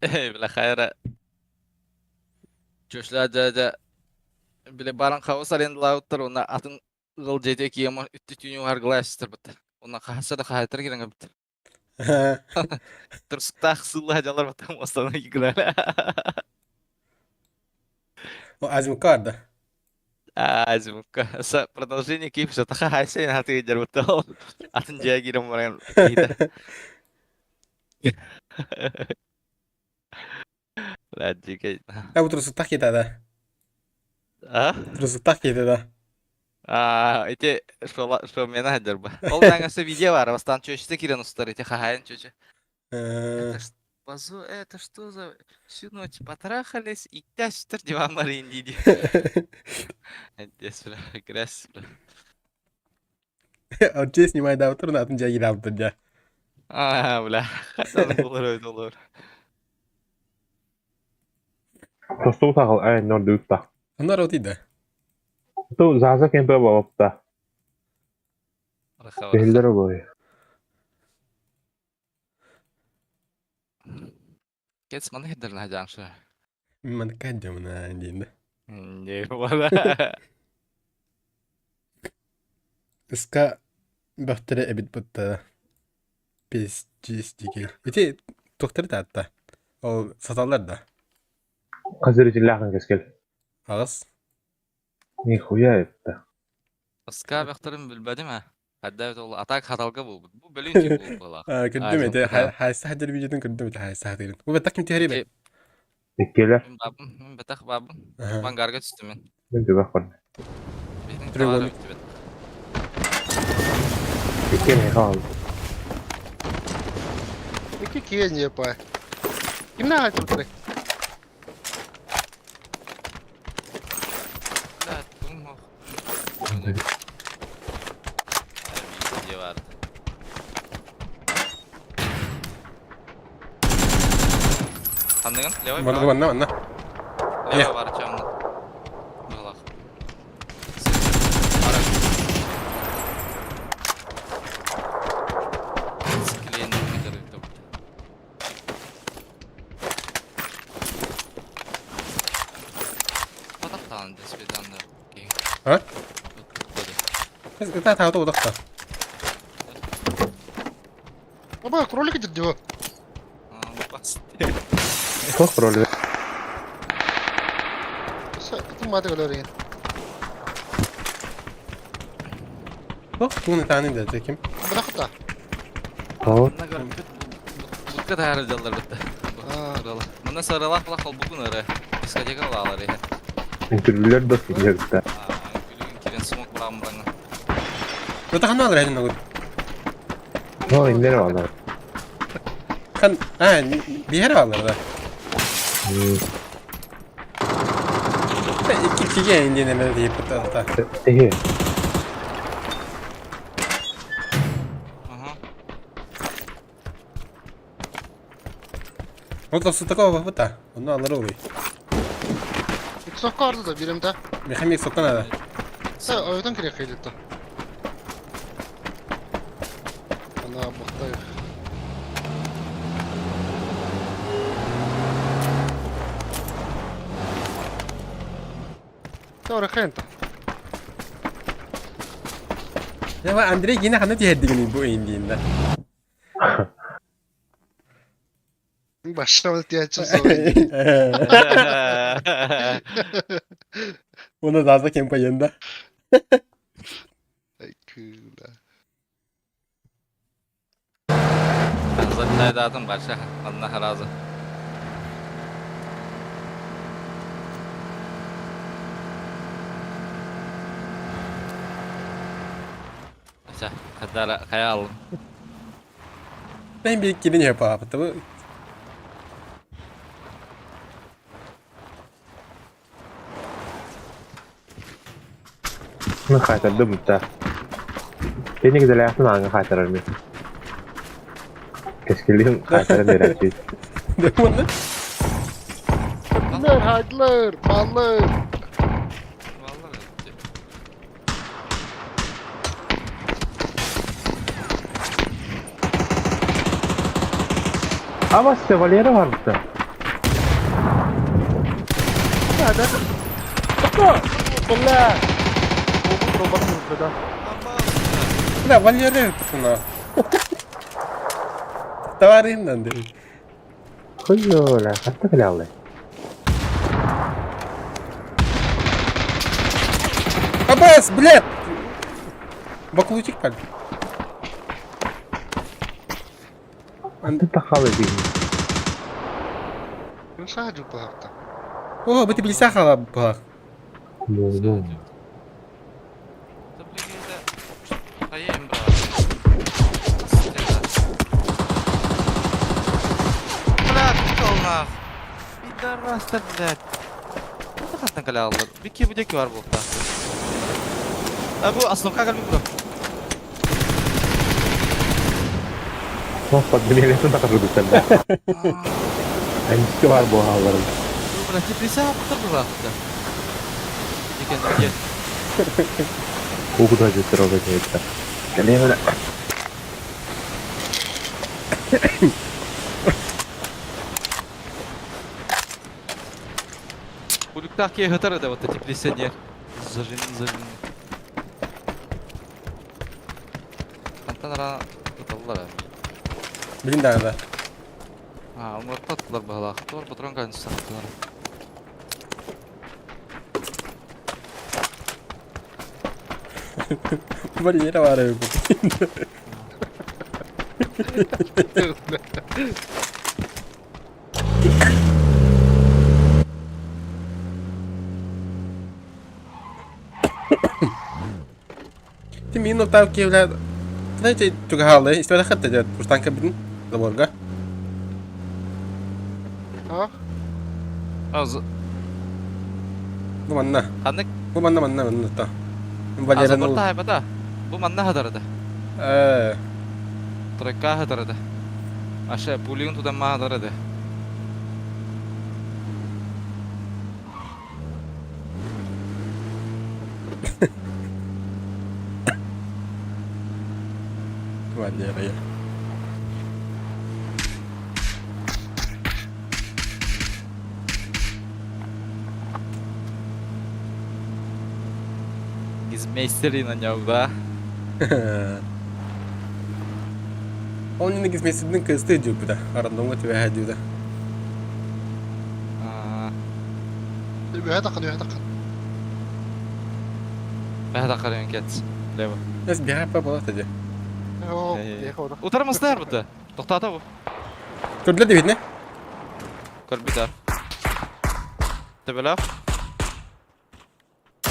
Бля, хайра. Чөшлә дә дә биле баран хаос арендалауттар, уна атын ыал дьиэтэ киэм үттү түүнү аргылай бит. Уна хахаса да хахайтар кирен бит. Турсуктаах сылла дьалар батам остану играли. Азимка да. Азимка. Са продолжение кип что таха хайсен хаты жарбытал. Атын жая кирем баран киһитэ. Бля, дикий. А турсуктаах киһитэ да. А? Турсуктаах киһитэ да. А, эти что что мена хаджарба. Ол таңасы видео бар, бастан чөчтө кирен устар, эти хахайын чөчө. Это базу, это что за всю ночь потрахались и тяштыр диван марин диди. Эдес, бля, грязь, бля. Отче снимай да турун атын жай кире дя. А, бля, хатан болор өйт олор. Тостуу тахал ай нордуутта. Онор отида. Ту заза кемпе болопта. Биллер бой. Кец маны хеддерин хажаншы. Ман кадемна диин. Не бола. Иска бөхтөрө эбит бутта. Пиздец дикий. Ити тухтар таатта. Ол саталлар да. Хазыр итиллахан кескел. Агыс. Нихуя это. Иска бөхтөрүн билбедим а. Хадда ол атак хаталга бул. Бу бөлүн тип бул була. Көрдүм эти хайса хадыр видеотун көрдүм эти хайса хадырын. Бу баттак ким тиһэри бе? Иккилер. Мен бабым, мен батах бабым. Бангарга түстүм мен. Мен түбэх бар. Треугольник. Икки хал. Икки киэнье па. Кимнэ айтып Да, тум. Видео бар. Ханныгын? Левой? Манна манна манна. Левой бар чамны. Балах. Склеен А? Это та удахта. Оба, кролик идет диво. Тох кролик. Это маты говорит. Ох, туны таны да таким. Бырахта. О. Бутка тахар жаллар битте. Мына саралах лах ол бугун ыры. Дискотека лалар э. Интервьюлер да сидят. Кирен смок брам браңа. Это хана алар әдін огур. Ну, иннер алар. Хан, а, бихер алар да. Икки киге инде неме дейп та. Эхе. Вот осы такого бата. Оны алар ой. Сокка арды да берем да. Механик соктан ада. Са ойдан керек хейлетті. Ана бақтай. Тора хента. Я Андрей гине хана тиһэрдигини бу индиинда. Башта тиячы Уна заза кем паенда. Ай күлә. Заттайдатын барша, Аллах разы. Хадара хайа алым. Ben bir kirini yapamadım. Мин хаайтардым бутта. Кини кидэлээхтин ааҥҥа хаайтарар мин. Кэскилим хаайтаран биэрээччи. Ne bunu? Haydiler haydiler. Ballar. Vallahi öyle. Ама Валера бар бутта. Бля! Ол робот да. Бля, Валера пацана. Товарым dedi. Хуёля, хатта кэлэаллай. Абас, блядь! Баклучик паль. Антын тахалы дигин. Мен саа жуппахта. О, бу ты сахала бах. Ну, Да блин, это... Хайа брат. Бля, кутал нах. Пидорас-то, блядь. Это хаттан каля аллар. Бики будеки бар булта. А бу основка калби бро. Мох подмелесин тахары да. Эмске бар буолалларын. Бу бля, теплица аптыр бу да. Дикен дикен. Кугуда жетер ол эти. Кэлэвэ. Булюктах ке хатар да вот теплица не. Зажин зажин. Антан ра туталлар. Билин да да. А, умуртаттылар баһалаах. Туор патрон калын сахтылар. Валера var bu. Ти мин оттав кевлә. Знаете, тугалы, истәлә хәтта дә пуштанка бидин заборга. Ha? Аз Бу манна. ханнык Бу манна манна манна та. Валера заборта ну. хайбата. Бу манна хатарда. Э, Тройка хатарда. Аша пулиун туда ма хатарда. Валера я. Гизмейстери на нем, да? Он не гизмейстердин кысты дип да. Арандонга тебе хадиу да. А, Үһэ тақын, үһэ тақын. Бәһә қарайын кет. Лево. Эс бихапа була тади. Оо, Э. ехал да. Утармастар бу. Тоқтата бу. Көрдүлөр дебит не? Көрбүтар. Төбеләп.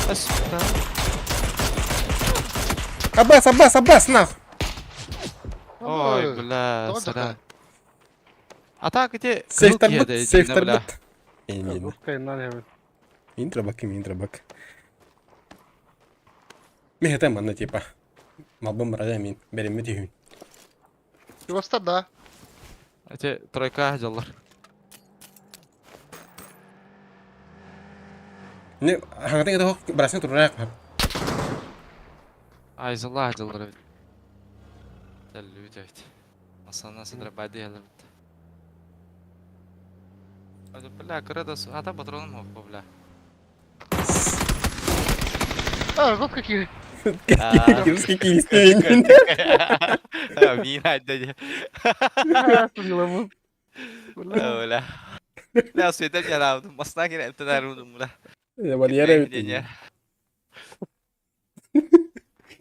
Әс. Аббас, Аббас, Аббас, нах. Ой, бля, Тоҕо сара. Атак ите. Сейфтар бут, сейфтар бут. Эмин. Жесткая Интро бак, интро бак. Мен это манна типа. Малбым брада мин. Берем түйін. Югостар да. Эти тройка жаллар. Не, хаңатын это хок брасын турак. Айзалла жаллар бит. Тәллү бит. Асана сыдра бади ялар бит. Ады бля, кырада ата патроным хок бля. А, вот какие. Кирский кистень. Мин айда. Бля. Бля, светем яравдым. Масна кире эптенәрүдүм бля. Валера бит.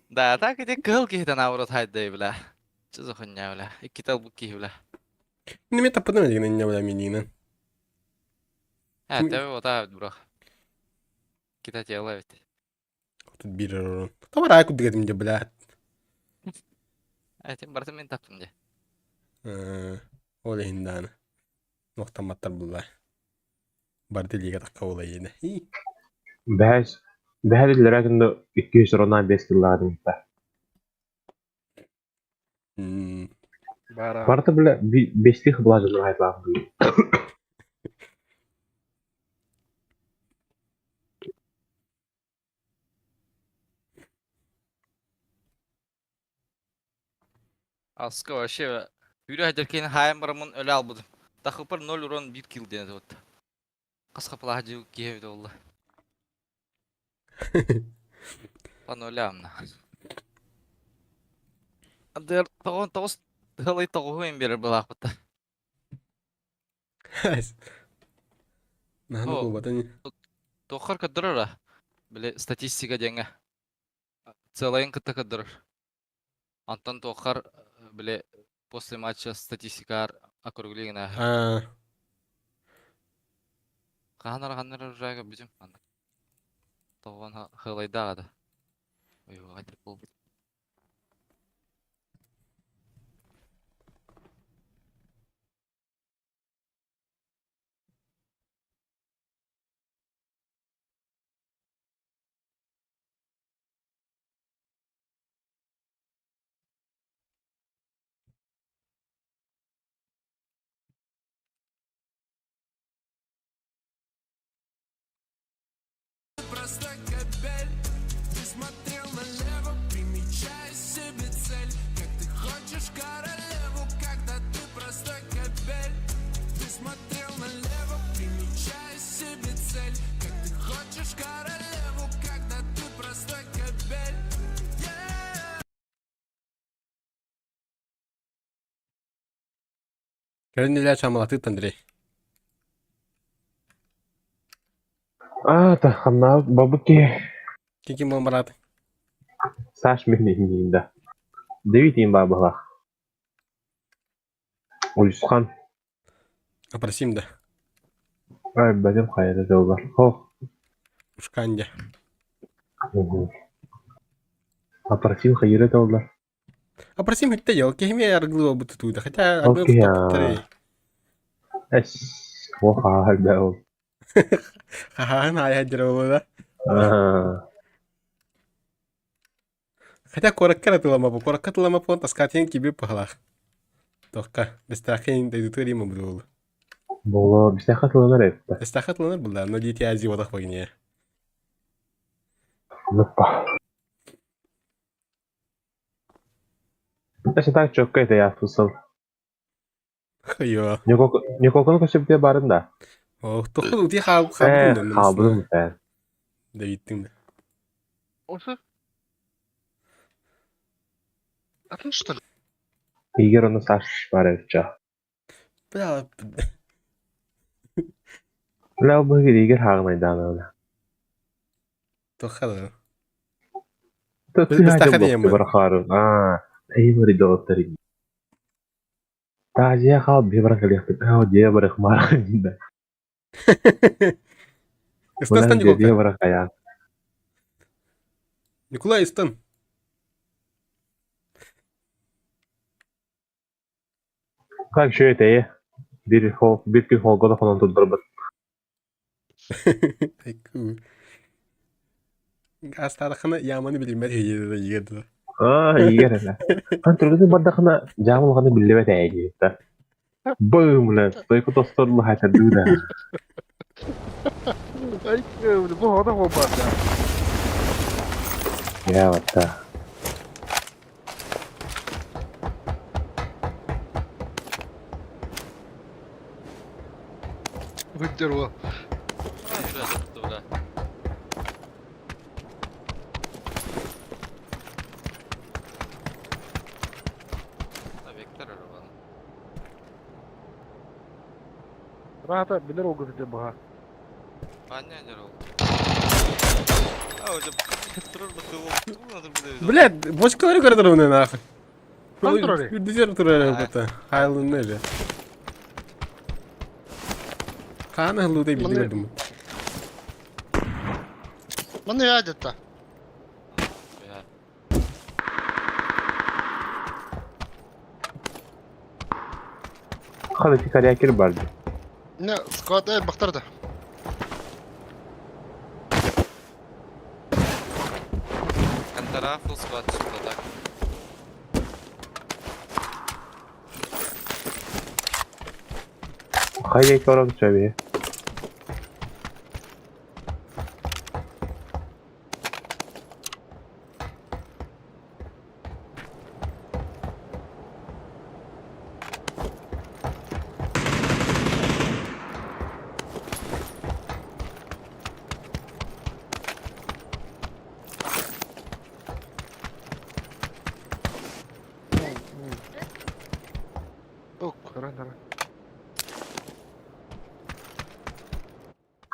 Да, так иде кыл кихитен аврот хайдай бля. Чызы хуйня бля. Икки тал бу кихи бля. Неме тапыдым деген не бля минина. Ха, тебе ота бро. Кита тело ведь. Тут бир. Тамара айку дегедим де бля. Этим барытын мин таптым дии. Ол иһин даҕаны нуохтамматтар булла. Барыта илиигэ тахха буола иэнэ. Бэһэс бэһэр иллэрээ күндү 295 киллаадыҥта. Бара. Барыта бile бестих былажын айтылаах бу. Аска вообще Үрү хадьаркейн хаайан бараммын өлө албытым. Тахыпар 0 урон 1 килл диэн этэ Хас хапылаах дьыл киһи эбит буолла. По нулям на. Андыр тоҕон тоҕус тыалай тоҕуһу им берер былаахпыта. Наһаа буолбата ини. Туоххар көрдөрөр а? Били статистика диэҥҥэ. Целайын кытта көрдөрөр. Антон туоххар били после матча статистикаар округлигин Аа. Хаһан араханнар уже көрбүтүм маннык. Тоҕон хылайдаах да. Ойуга буолбут. Просто кабель Ты смотрел налево, примечая себе цель Как ты хочешь королеву, когда ты простой кабель Ты смотрел налево, примечая себе цель Как ты хочешь королеву, когда ты простой кабель yeah. Кэлин илэ чамалатыт Андрей. А, та ханна бабыт киһи. Ким ким буолан барааты? Саш мин иһин да. Дэвид иин баа быһалаах. Уйусхан. Опросим да. Ай, бадым хайата дыллар. Хо. Ушканде. Опросим хайыра дыллар. Опросим хүттэ дьол киһими аргылы буолбут тутуута. Хотя Ол аргылы киһи туппуттар. Эс, о хаһа ол. Хаһаан аайа дьарабыла. Хотя куоракка эрэ тыламаппын, куоракка тыламаппын таскаатыйан киирбит быһалаах. Туохха, бэстээххин дойдутугар иим буолу. Боло, бистээххэ тыланар эбит. Бэстээххэ тыланар булла, но дети Азии отах багине. Нуппа. Это так четко это я слышал. Йо. Николканы көсөбүтэ барын да. Ох, тоху ути хаал Э, хаалбытын да. хаалбытым э. Давиттин да. Осы? Атын что ли? Игорь оны Саш бар эбит Бля, Бля, бу Игорь хаагынайдаана. тохха да. Бистаханы Бистаханы ем. Барахары. Аа, эймери доттары. Таажия хаал бибара калиахпыт. Аа, дия барах мара. Истан Николка. Дия барах ая. Николай Истан. Как еще это е? Бир хол, бир күн холго да фонон турдарбыт. Айку. Астарахана яманы билиммет хейеде егерді. Аа, игер эле. Хан түргүзү бардахына жаамылганы билбет ээ да. Бым эле, стойку тосторлу хайтарды да. Ай, бу хода хобар да. Я вот да. Выдерла. Бля. Вектор рван. Рата билер огыз де баха. Аня не рол. А, уже Блядь, бочкалары көрдөр оны нахуй. Там турары? Үрдүзер турары бута. Хайлын неле. Хааны хылудай билди Маны- көрдүм. Маны ядета. Хады корякер барды. Не, склад бахтар да. Контора фулл склад так. Хайа корок чаби.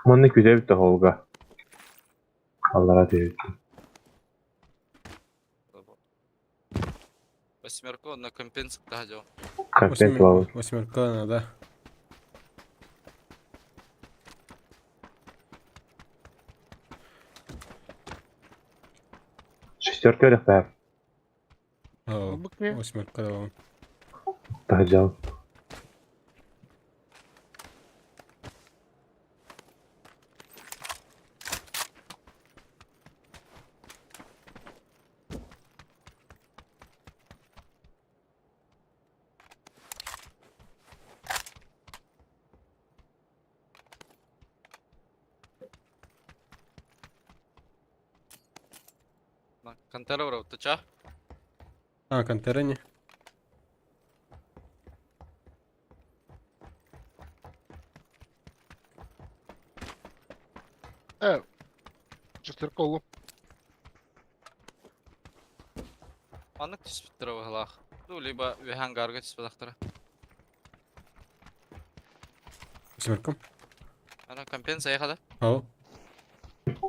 Манна күтэ бүттэ холга. Аллара түһүттүм. Восьмерку на компенсак таһадьо. Компенс лабын. Восьмерка надо. Шестерка өрөхтәр. Восьмерка да. Таһадьал. Контора ура, А, контора не. Шестерка олу. Маннык түспүттэр быһылаах. Ну, либо үһән гарга түспэтэхтэрэ. Восьмерка. Ана компенсация яхада. Ау.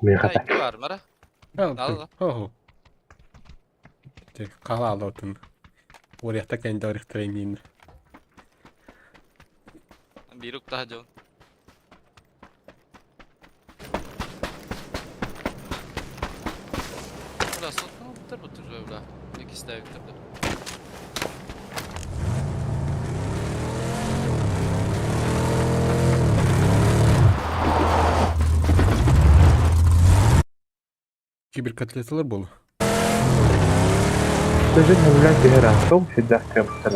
Мен хата. Икки бар, мара. Надо, да. Ау. Тек қала алатын. Оряқта кәнді оряқтырайын. Бирук таһадьон. Бля, сотканы буттар буттар бля. Икки ставик турду. Киберкотлеталар болу. Сөзін хәмлән түһэр астом сүддэх кэмтэр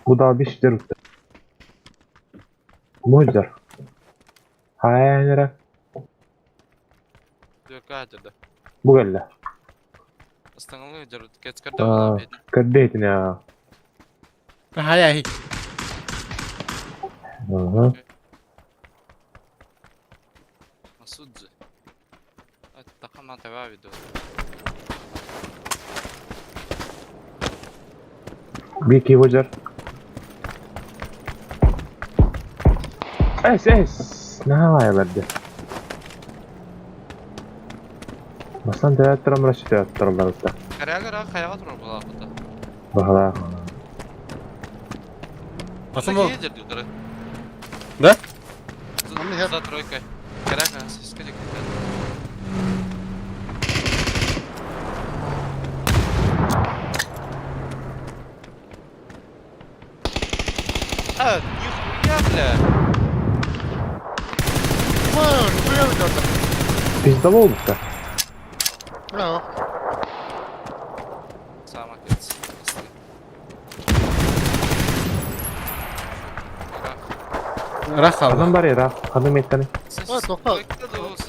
Bu da bir şeyler usta. Мойдер. Хайнера. Дүркә хаҗырды. Бу кэллэ. Астаңылы жыр кетскерде Кэрдейтин я. Хай ай. Ага. Масудзи. Тахама тава виду. Бики вожар. Эс эс. Наһаа барды. Маслан театром расчет театрлар уста. Карягара хаяга турар була хута. Бахала. Асама. Да? За, За тройкой. Каряга, сискадик. А, нихуя, бля. Пиздолол уста. Браво. Сам отец. Рах Адам алды. бар ира. Ханы меттани. Ой, тоқта.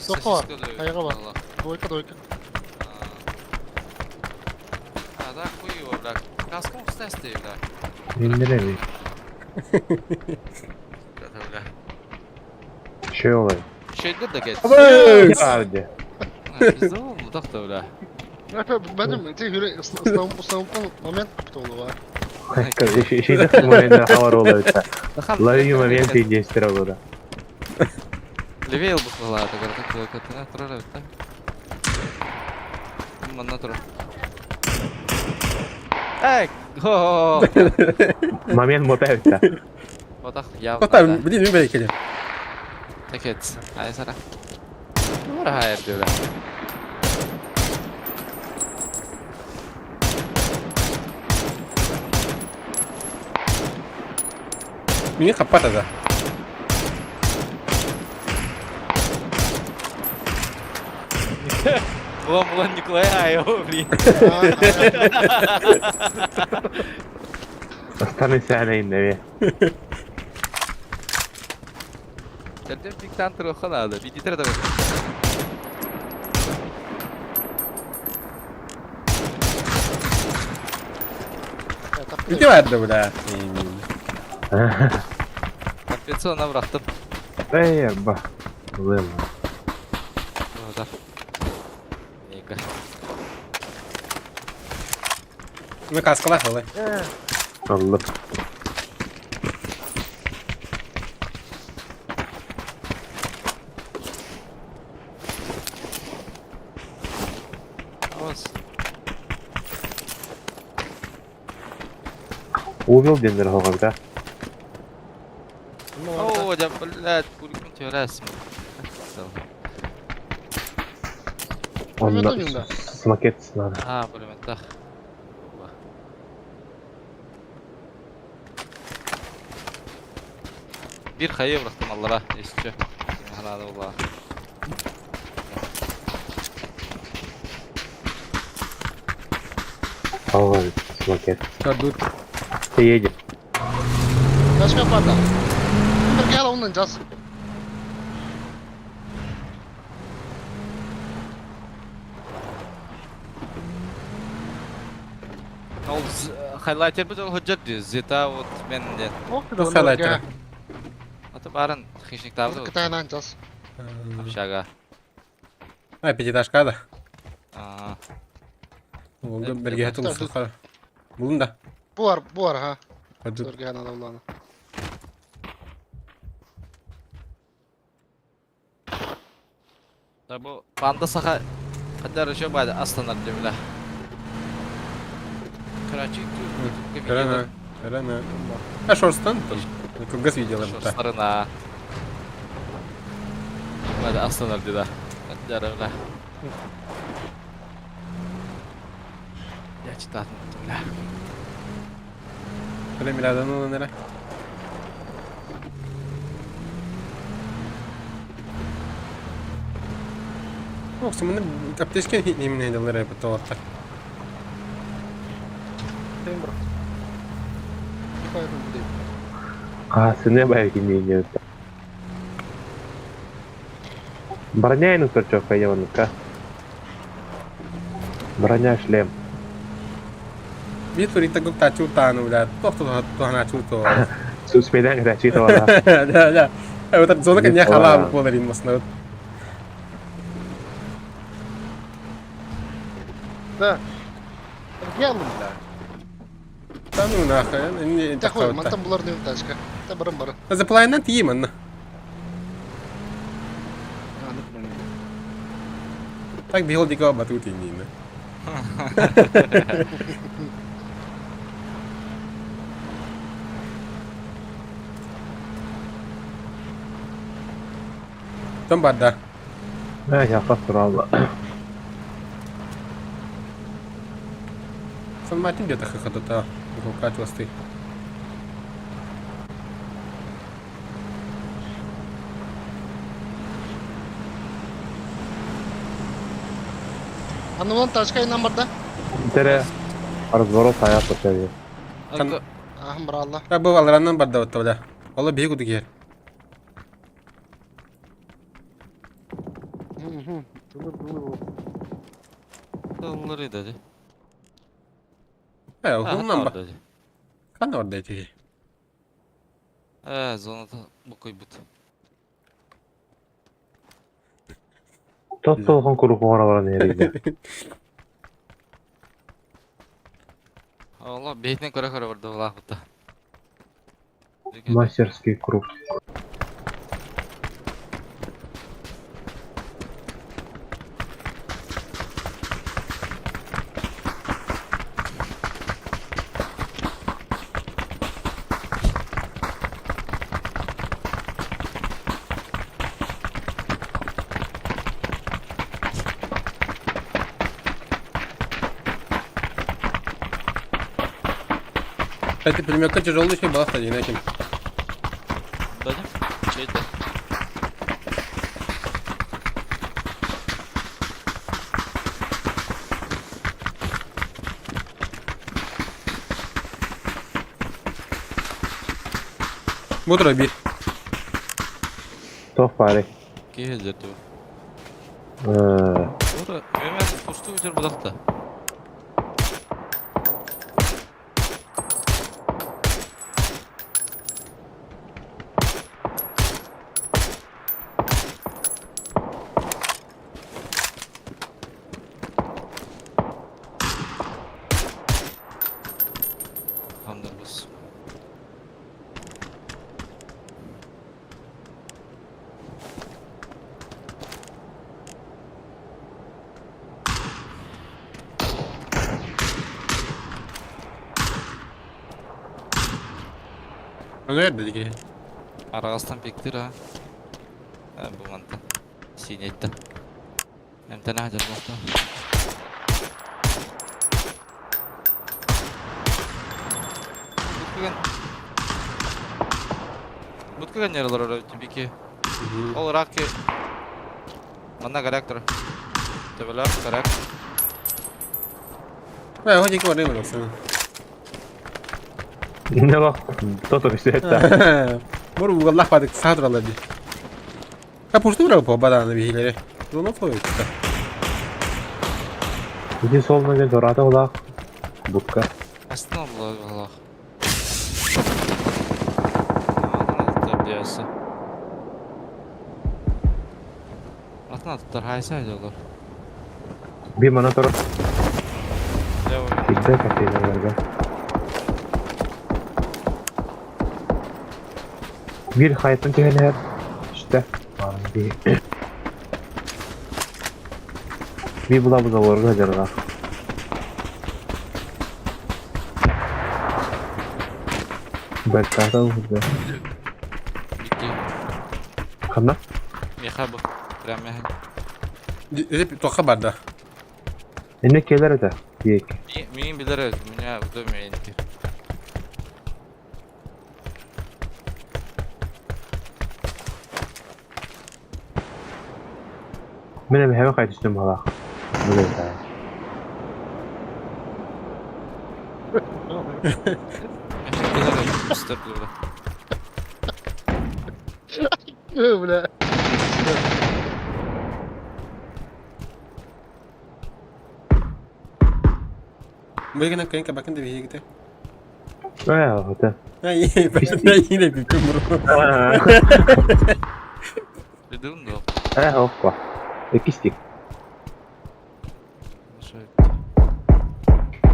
Тоқта. Аяға бар. Двойка, двойка. А, да, хуй его, бля. Каском снести, бля. Индире Это, бля. Şey olay. Şeydir de geç. Hadi. Пиздол, ну так-то, бля. Бәдім, те хүрэ основной момент толы бар. Şeyde моментте хабар olay уста. Лови моменты и действия года. Левее бухала, это говорит, так, так, турар, да? Манна турар. Эй, го! Момент мотай уста. Вот так, явно. Кота, блин, мен бәрі келем. Так это, ай, сара. Ну, рахайр, бля. Мини хаппат ада. Булан булан Николай айо, блин. Астаны сәнәйін дәме. Төрдөн пиктан туруохха наада. Видитер да Ити барды бля. Компенсионно бырахтым. Эй, ба. Лым. Да. Ника. Ну каскалах олай. Аллах. Ос. Увел дендер хоғанда. О, да, блядь, пулькун терясим. Онда смакет надо. А, пулеметтах. Бир хайы бырахтым аллара, если чё. Надо было. Ой, смакет. Кадут. Ты едешь. Тачка барда. Бир оннан жас. Ол хайлайтер бит ол ходжар ди. Зета вот мен де. Тух хайлайтер. Аты барын хищник табы. Кытайнан жас. Общага. А, пятиэтажка да. А. Ол берге тулусы. Булун да. Буар, буар, ха. Кадут. Өргә надо буланы. Да бу панда саха кадар еще байды астанар деп бля. Короче, Рана, рана. А шорстан там? Кылгас видеолар бу. Шорстарына. Байды астанар дида. Кадар бля. Я читал, бля. Öyle miradan olan nere? Оксумunu аптечка немене далар буталатта. А, сыны байки не не. Броня ну торчок пойдем-ка. Броня шлем. Би турита гук тачу тану бля. Тох то то на чу то. Сус медан да чито вала. Да, да. Вот зона кня хала боларин масна. Да. Гелым да. Тану нахуй. Не Тахой, мантан булар не тачка. Та барым бары. Заплайна тииман. Так бил дико батути нина. Там бада. А, я фасурала. Сан Мартин где-то хохотота. Качествы. Ануан тачка инан барда. Тере разворот аяқ көтерді. Ахым баралла. А бу алраннан барда вот бля. Ола бегу дигер. Доллары да. Э, хуннан ба. Кана орда эти. Э, зоната букой бут. Тот толған куру қоңыралар не Алла бейтинен көрө көрө барды булах бутта. Мастерский круг. Кстати, пулеметка тяжелый еще была, кстати, на кем. Дадим? Чей-то. Бу тура биир. Туох баарый? Киһи дьэ ту. Э, Ура, өмөр пусту үтер будакта. Hamdırбыз. Ону эрдэ дии. Арагастан пиктир а. Э, бу манта. Синетте. Эмтэн аһдьар буолта. Буткаган Буткаган яралар бики. Ол раки Манна корректор. Төбөлөр коррект. Бля, хоть екі барайын барасың. Не лох, то-то все это. Мур угаллах бадык садралар ди. Ка пушту бра по баданы бихилери. Зоно фойт. Иди солнце дорада улах. Будка. Астына булах. Атына туттар хайса дьоллор. Би мана тор. Кирде кафелерге. Бир хайттан түһэнэр. Işte. Би. Би була була орга жарга. Бәттата улда. Битти. Ханна? Меха бу. Прям меха. Эп тоқа барда. Эне келер это. Биек. Мин билер, у меня в доме энки. Мен эми хәбе кайтыштым балак. Биле да. Меха келер, үстер билер. Бля. Бегена кенка бакын деп егите. Э, это. Ай, бакын деп бир. Придумал, да. Э, опа. Экистик.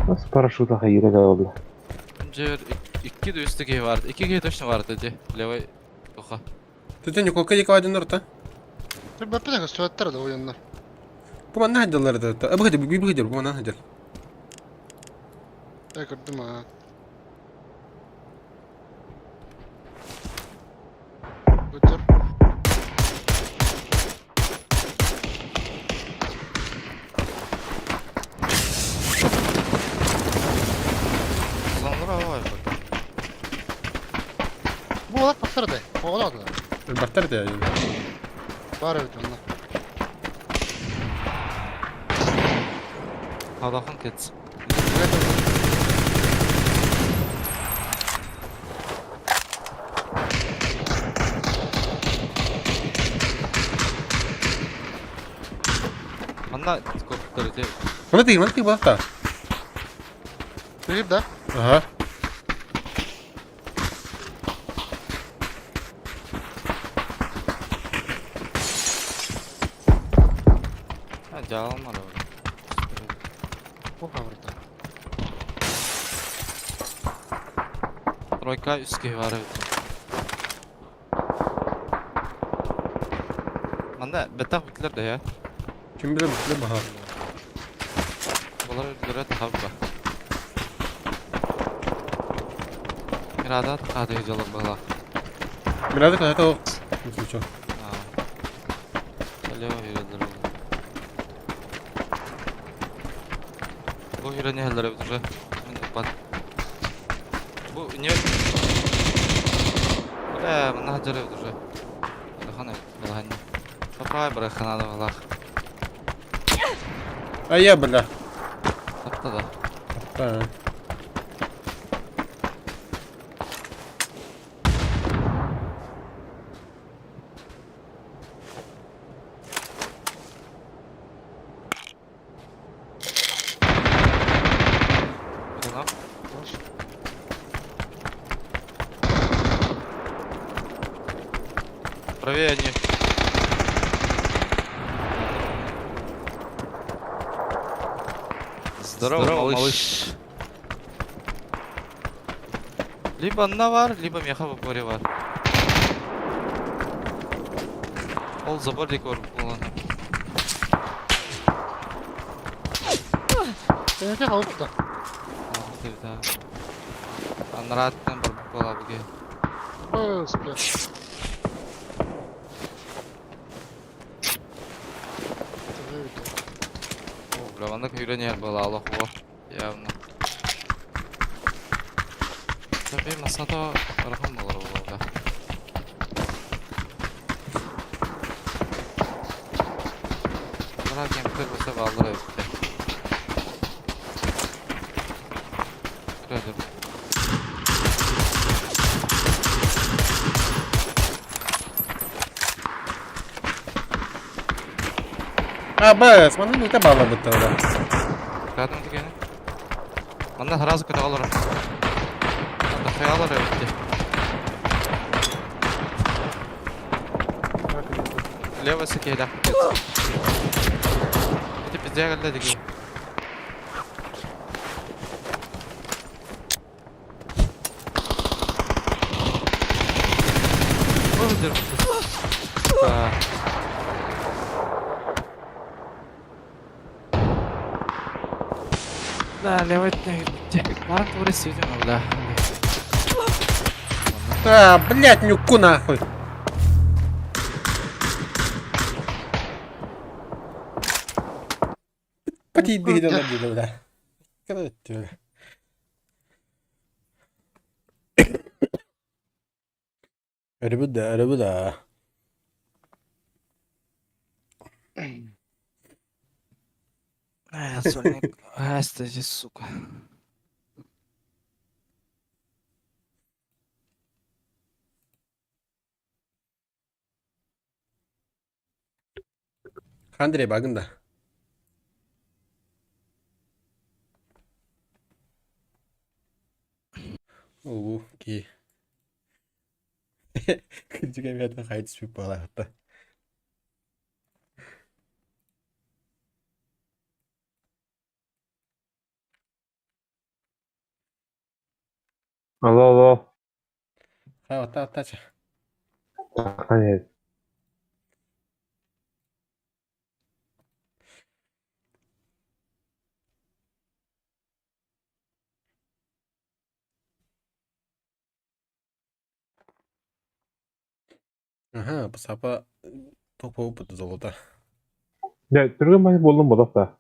Нас парашюта хайыра да Жер 2 де үстіге барды. 2-ге точно барды де. Левой тоха. Түтен юколка екі один орта. Баппетах сөттер да ойыннар. Бу манна хаджалар да. Абы хаджал, бу хаджал, бу манна хаджал. Я көрдүм а. Көтөр. Uzanlar ава. Бу олар паттар да. Оғла да. Баттар да. Бар эбит онна. Аллахын кетсин. Манна коптер де. Мына тиги, мына тиги балакта. Билип да? Ага. Ha жалмар. Бу хабарда. Тройка үске бар эбит. Манна бетах битлер да я. Ким биле бу баха. Булар өлдөрө тахабба. Мирада тахады жалып бала. Мирада ката Ничего. Лево үйренер Бу үйрәнә хәлләр бит уже. Мин упад. Бу не. Бля, манна сылдьар эбит уже. Улахан эбит, балаһанньа. Поправай барыахха наада баҕалаах. А я, бля. Тапта да. Да. Будунок. Правее одни. Здорово, Здорово малыш. Либо навар, либо меха в упоре вар. Ол забор декор буолан. Эти халыпта. Анраттан бар буола буге. Бас, бля. О, бля, маннык үйренер буола олох буо. Явно. Tabii masada arabam olur bu arada. Bırak kemper bolsa bağlar bitti. Kırdım. А, бас, манна не табала бытта да. Крадым дегені. Манна сразу көтө алыр. Анда хаялар өтті. Лево секеле. Эти пизде келді деген. Сука. Да, левый Марк видимо, бля. А, блядь, нюку нахуй. Поти бля, бля. Когда Araba da, araba da. Сольник. А, здесь, сука. Андрей багында. Уу, ки. Күнчүгө бэрдэ хайдыс бүп балаатта. Алло, алло. Ха, ота оттача. Hayır. Аха, бу сапа топ бут золота. Ya түргэн бай болдум бодох та.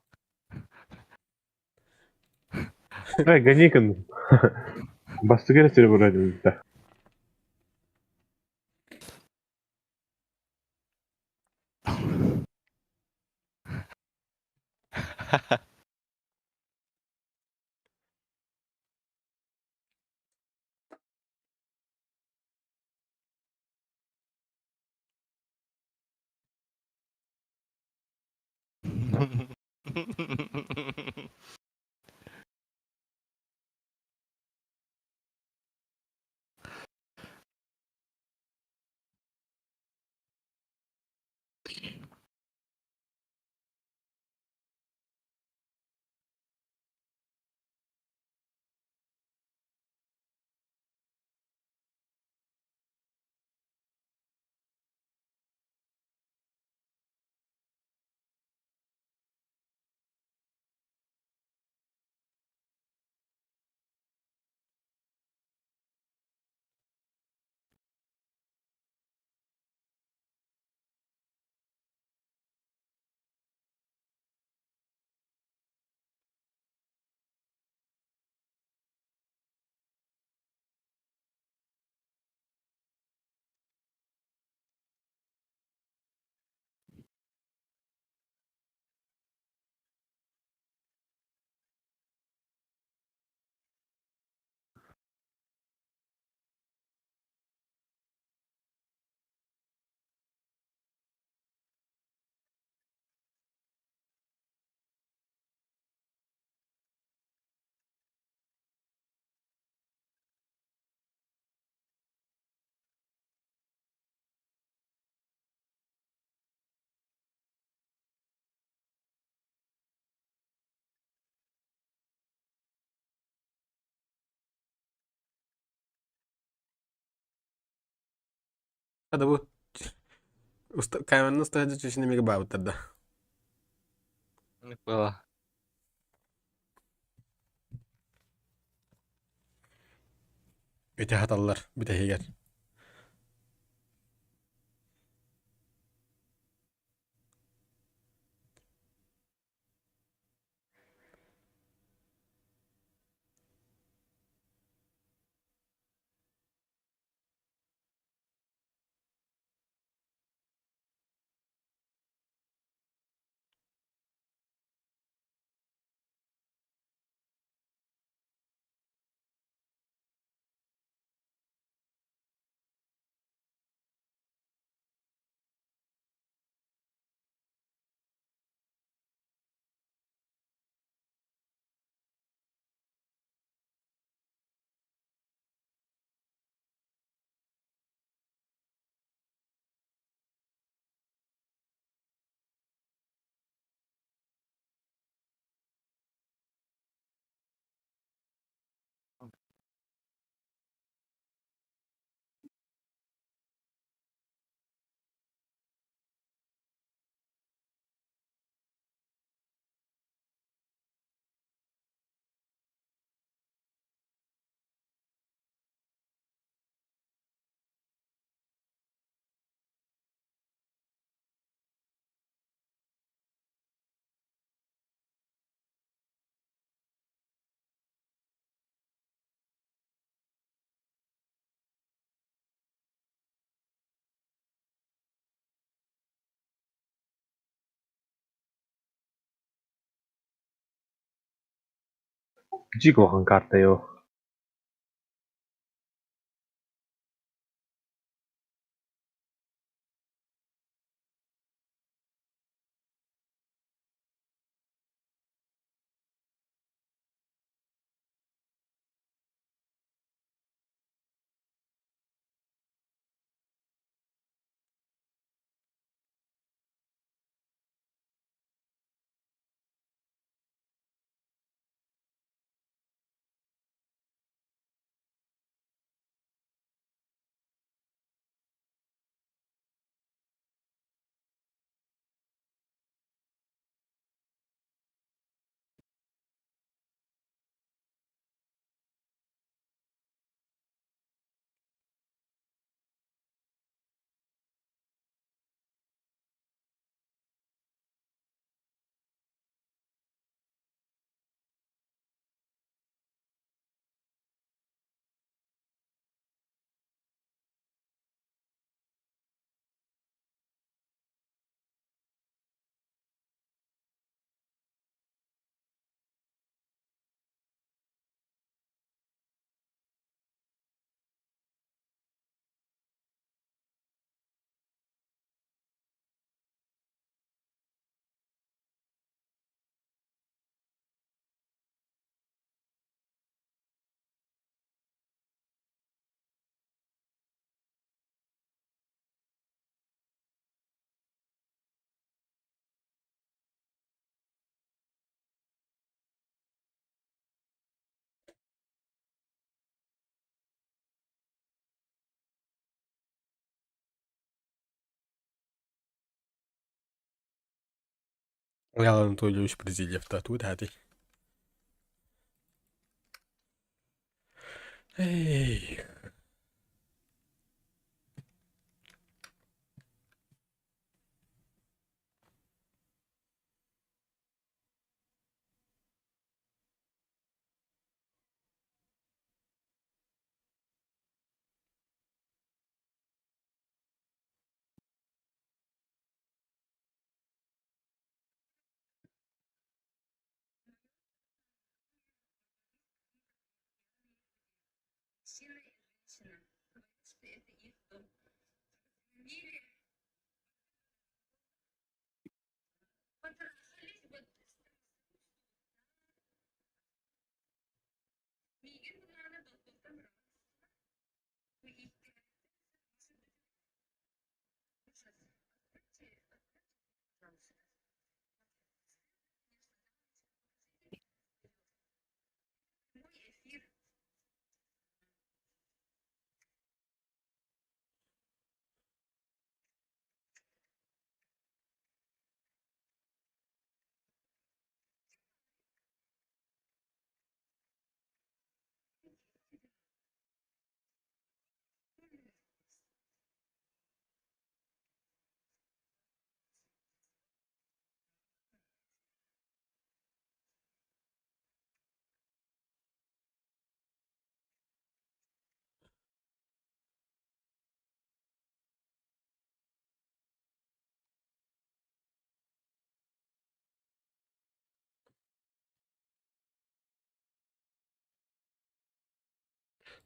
Ай, гоникан. Бастыгер сире бурайдым да. Хата бу камераны уста сылдьар чечен эмиэ баабыттар да. Было. Ити хаталлар бүтэһигэр. Жик улахан карта ёо. Айаал Анатольевич Бразильевта туут аатый? Эй.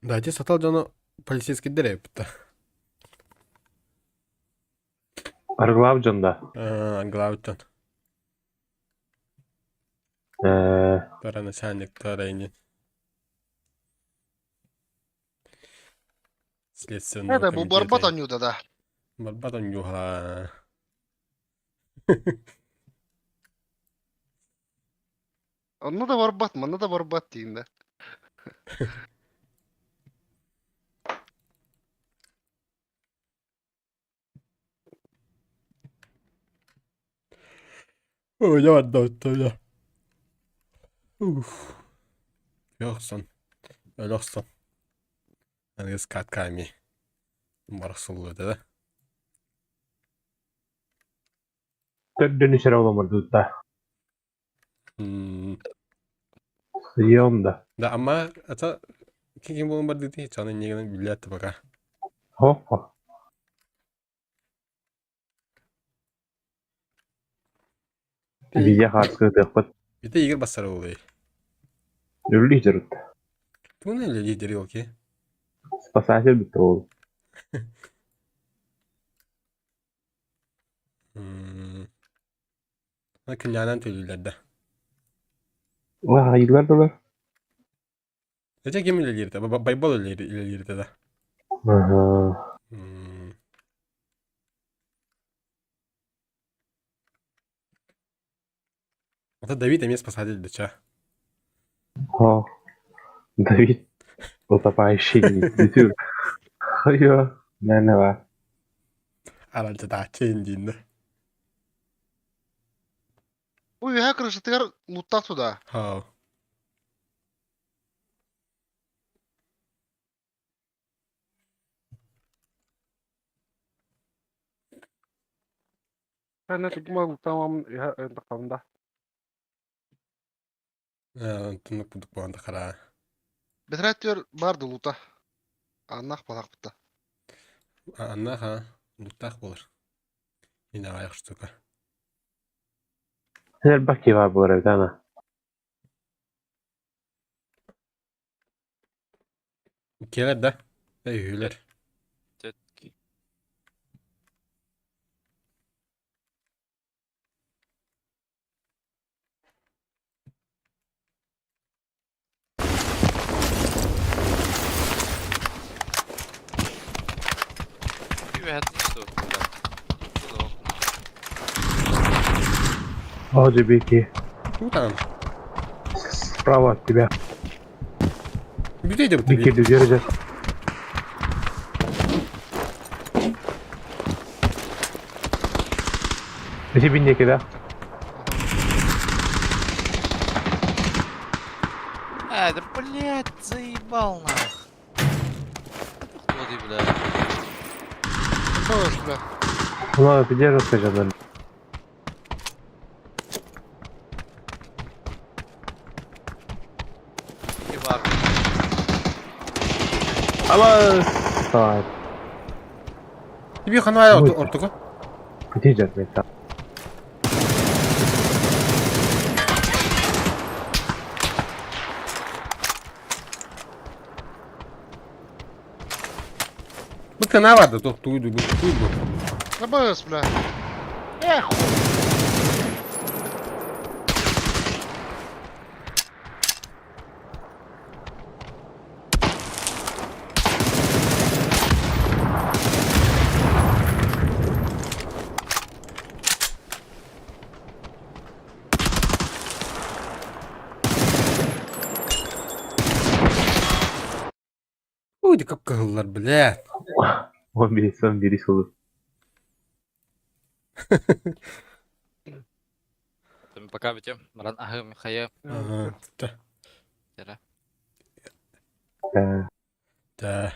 Да, ити сатал дьоно полицейскийдэр эбит да. Арыгылаабыт дьон да. Арыгылаабыт дьон. Э, Тара начальниктара ини. Следственного Это бу комитета. барбат анюда да. Барбат онньуһа. Онно да барбат, манна да барбат диин да. Ой, я барда Уф. Өлөхсөн. Өлөхсөн. Аныгыс катками. Барахсыллы да. Төрдүн үсэр оломордута. Съем да. Да, ама ата ким болон бар диди, чаны нигенен билет пока. Хо-хо. Видео хаарскы тыахпыт. Бите игер бассар болой. Үллү дьарыт. Тугун эле лидери оки. Спасатель бүттэ ол. Күннээнэн төлүүллэр да. Ла дылар. Эче ким үлэлиирдэ? Байбол үлэлиирдэ да. Ага. Это Давид эмиэ спасатель дыча. О, Давид утопающий бүтүр. Хайо, мэнэва. Аралдьытааччы диин да. Ой, үһэ крышатыгар луттаах туда. Хау. Ана тугма лутамам ынтахтамда. Туннук кудук буолан хара. Бэтэрээттигэр баар да лута. Аннаах балаах бытта. Анна ха луттаах буолар. Мин аҕайах штука. Элбэх киһи баар буолар эбит ана. Келер да? Өйүлэр. О, дебики. Тутан. Справа от тебя. Бүтей деп Бики держит. Тебе некий, да? А, да блять, заебал нах. Кто ты, бля? Бабас, бля. Ну, надо придерживаться же, наверное. Ама! Так, Тебе ханвай ортуга. где же это? Бу кана барды тух туйду бу туйду. Бабас, бля. Эх, Ой, да как кыһыллар, блядь. Он бери, сам бери сылы. Пока битем. Маран ахы Михаил. Ага, та. Тера. Э, Та.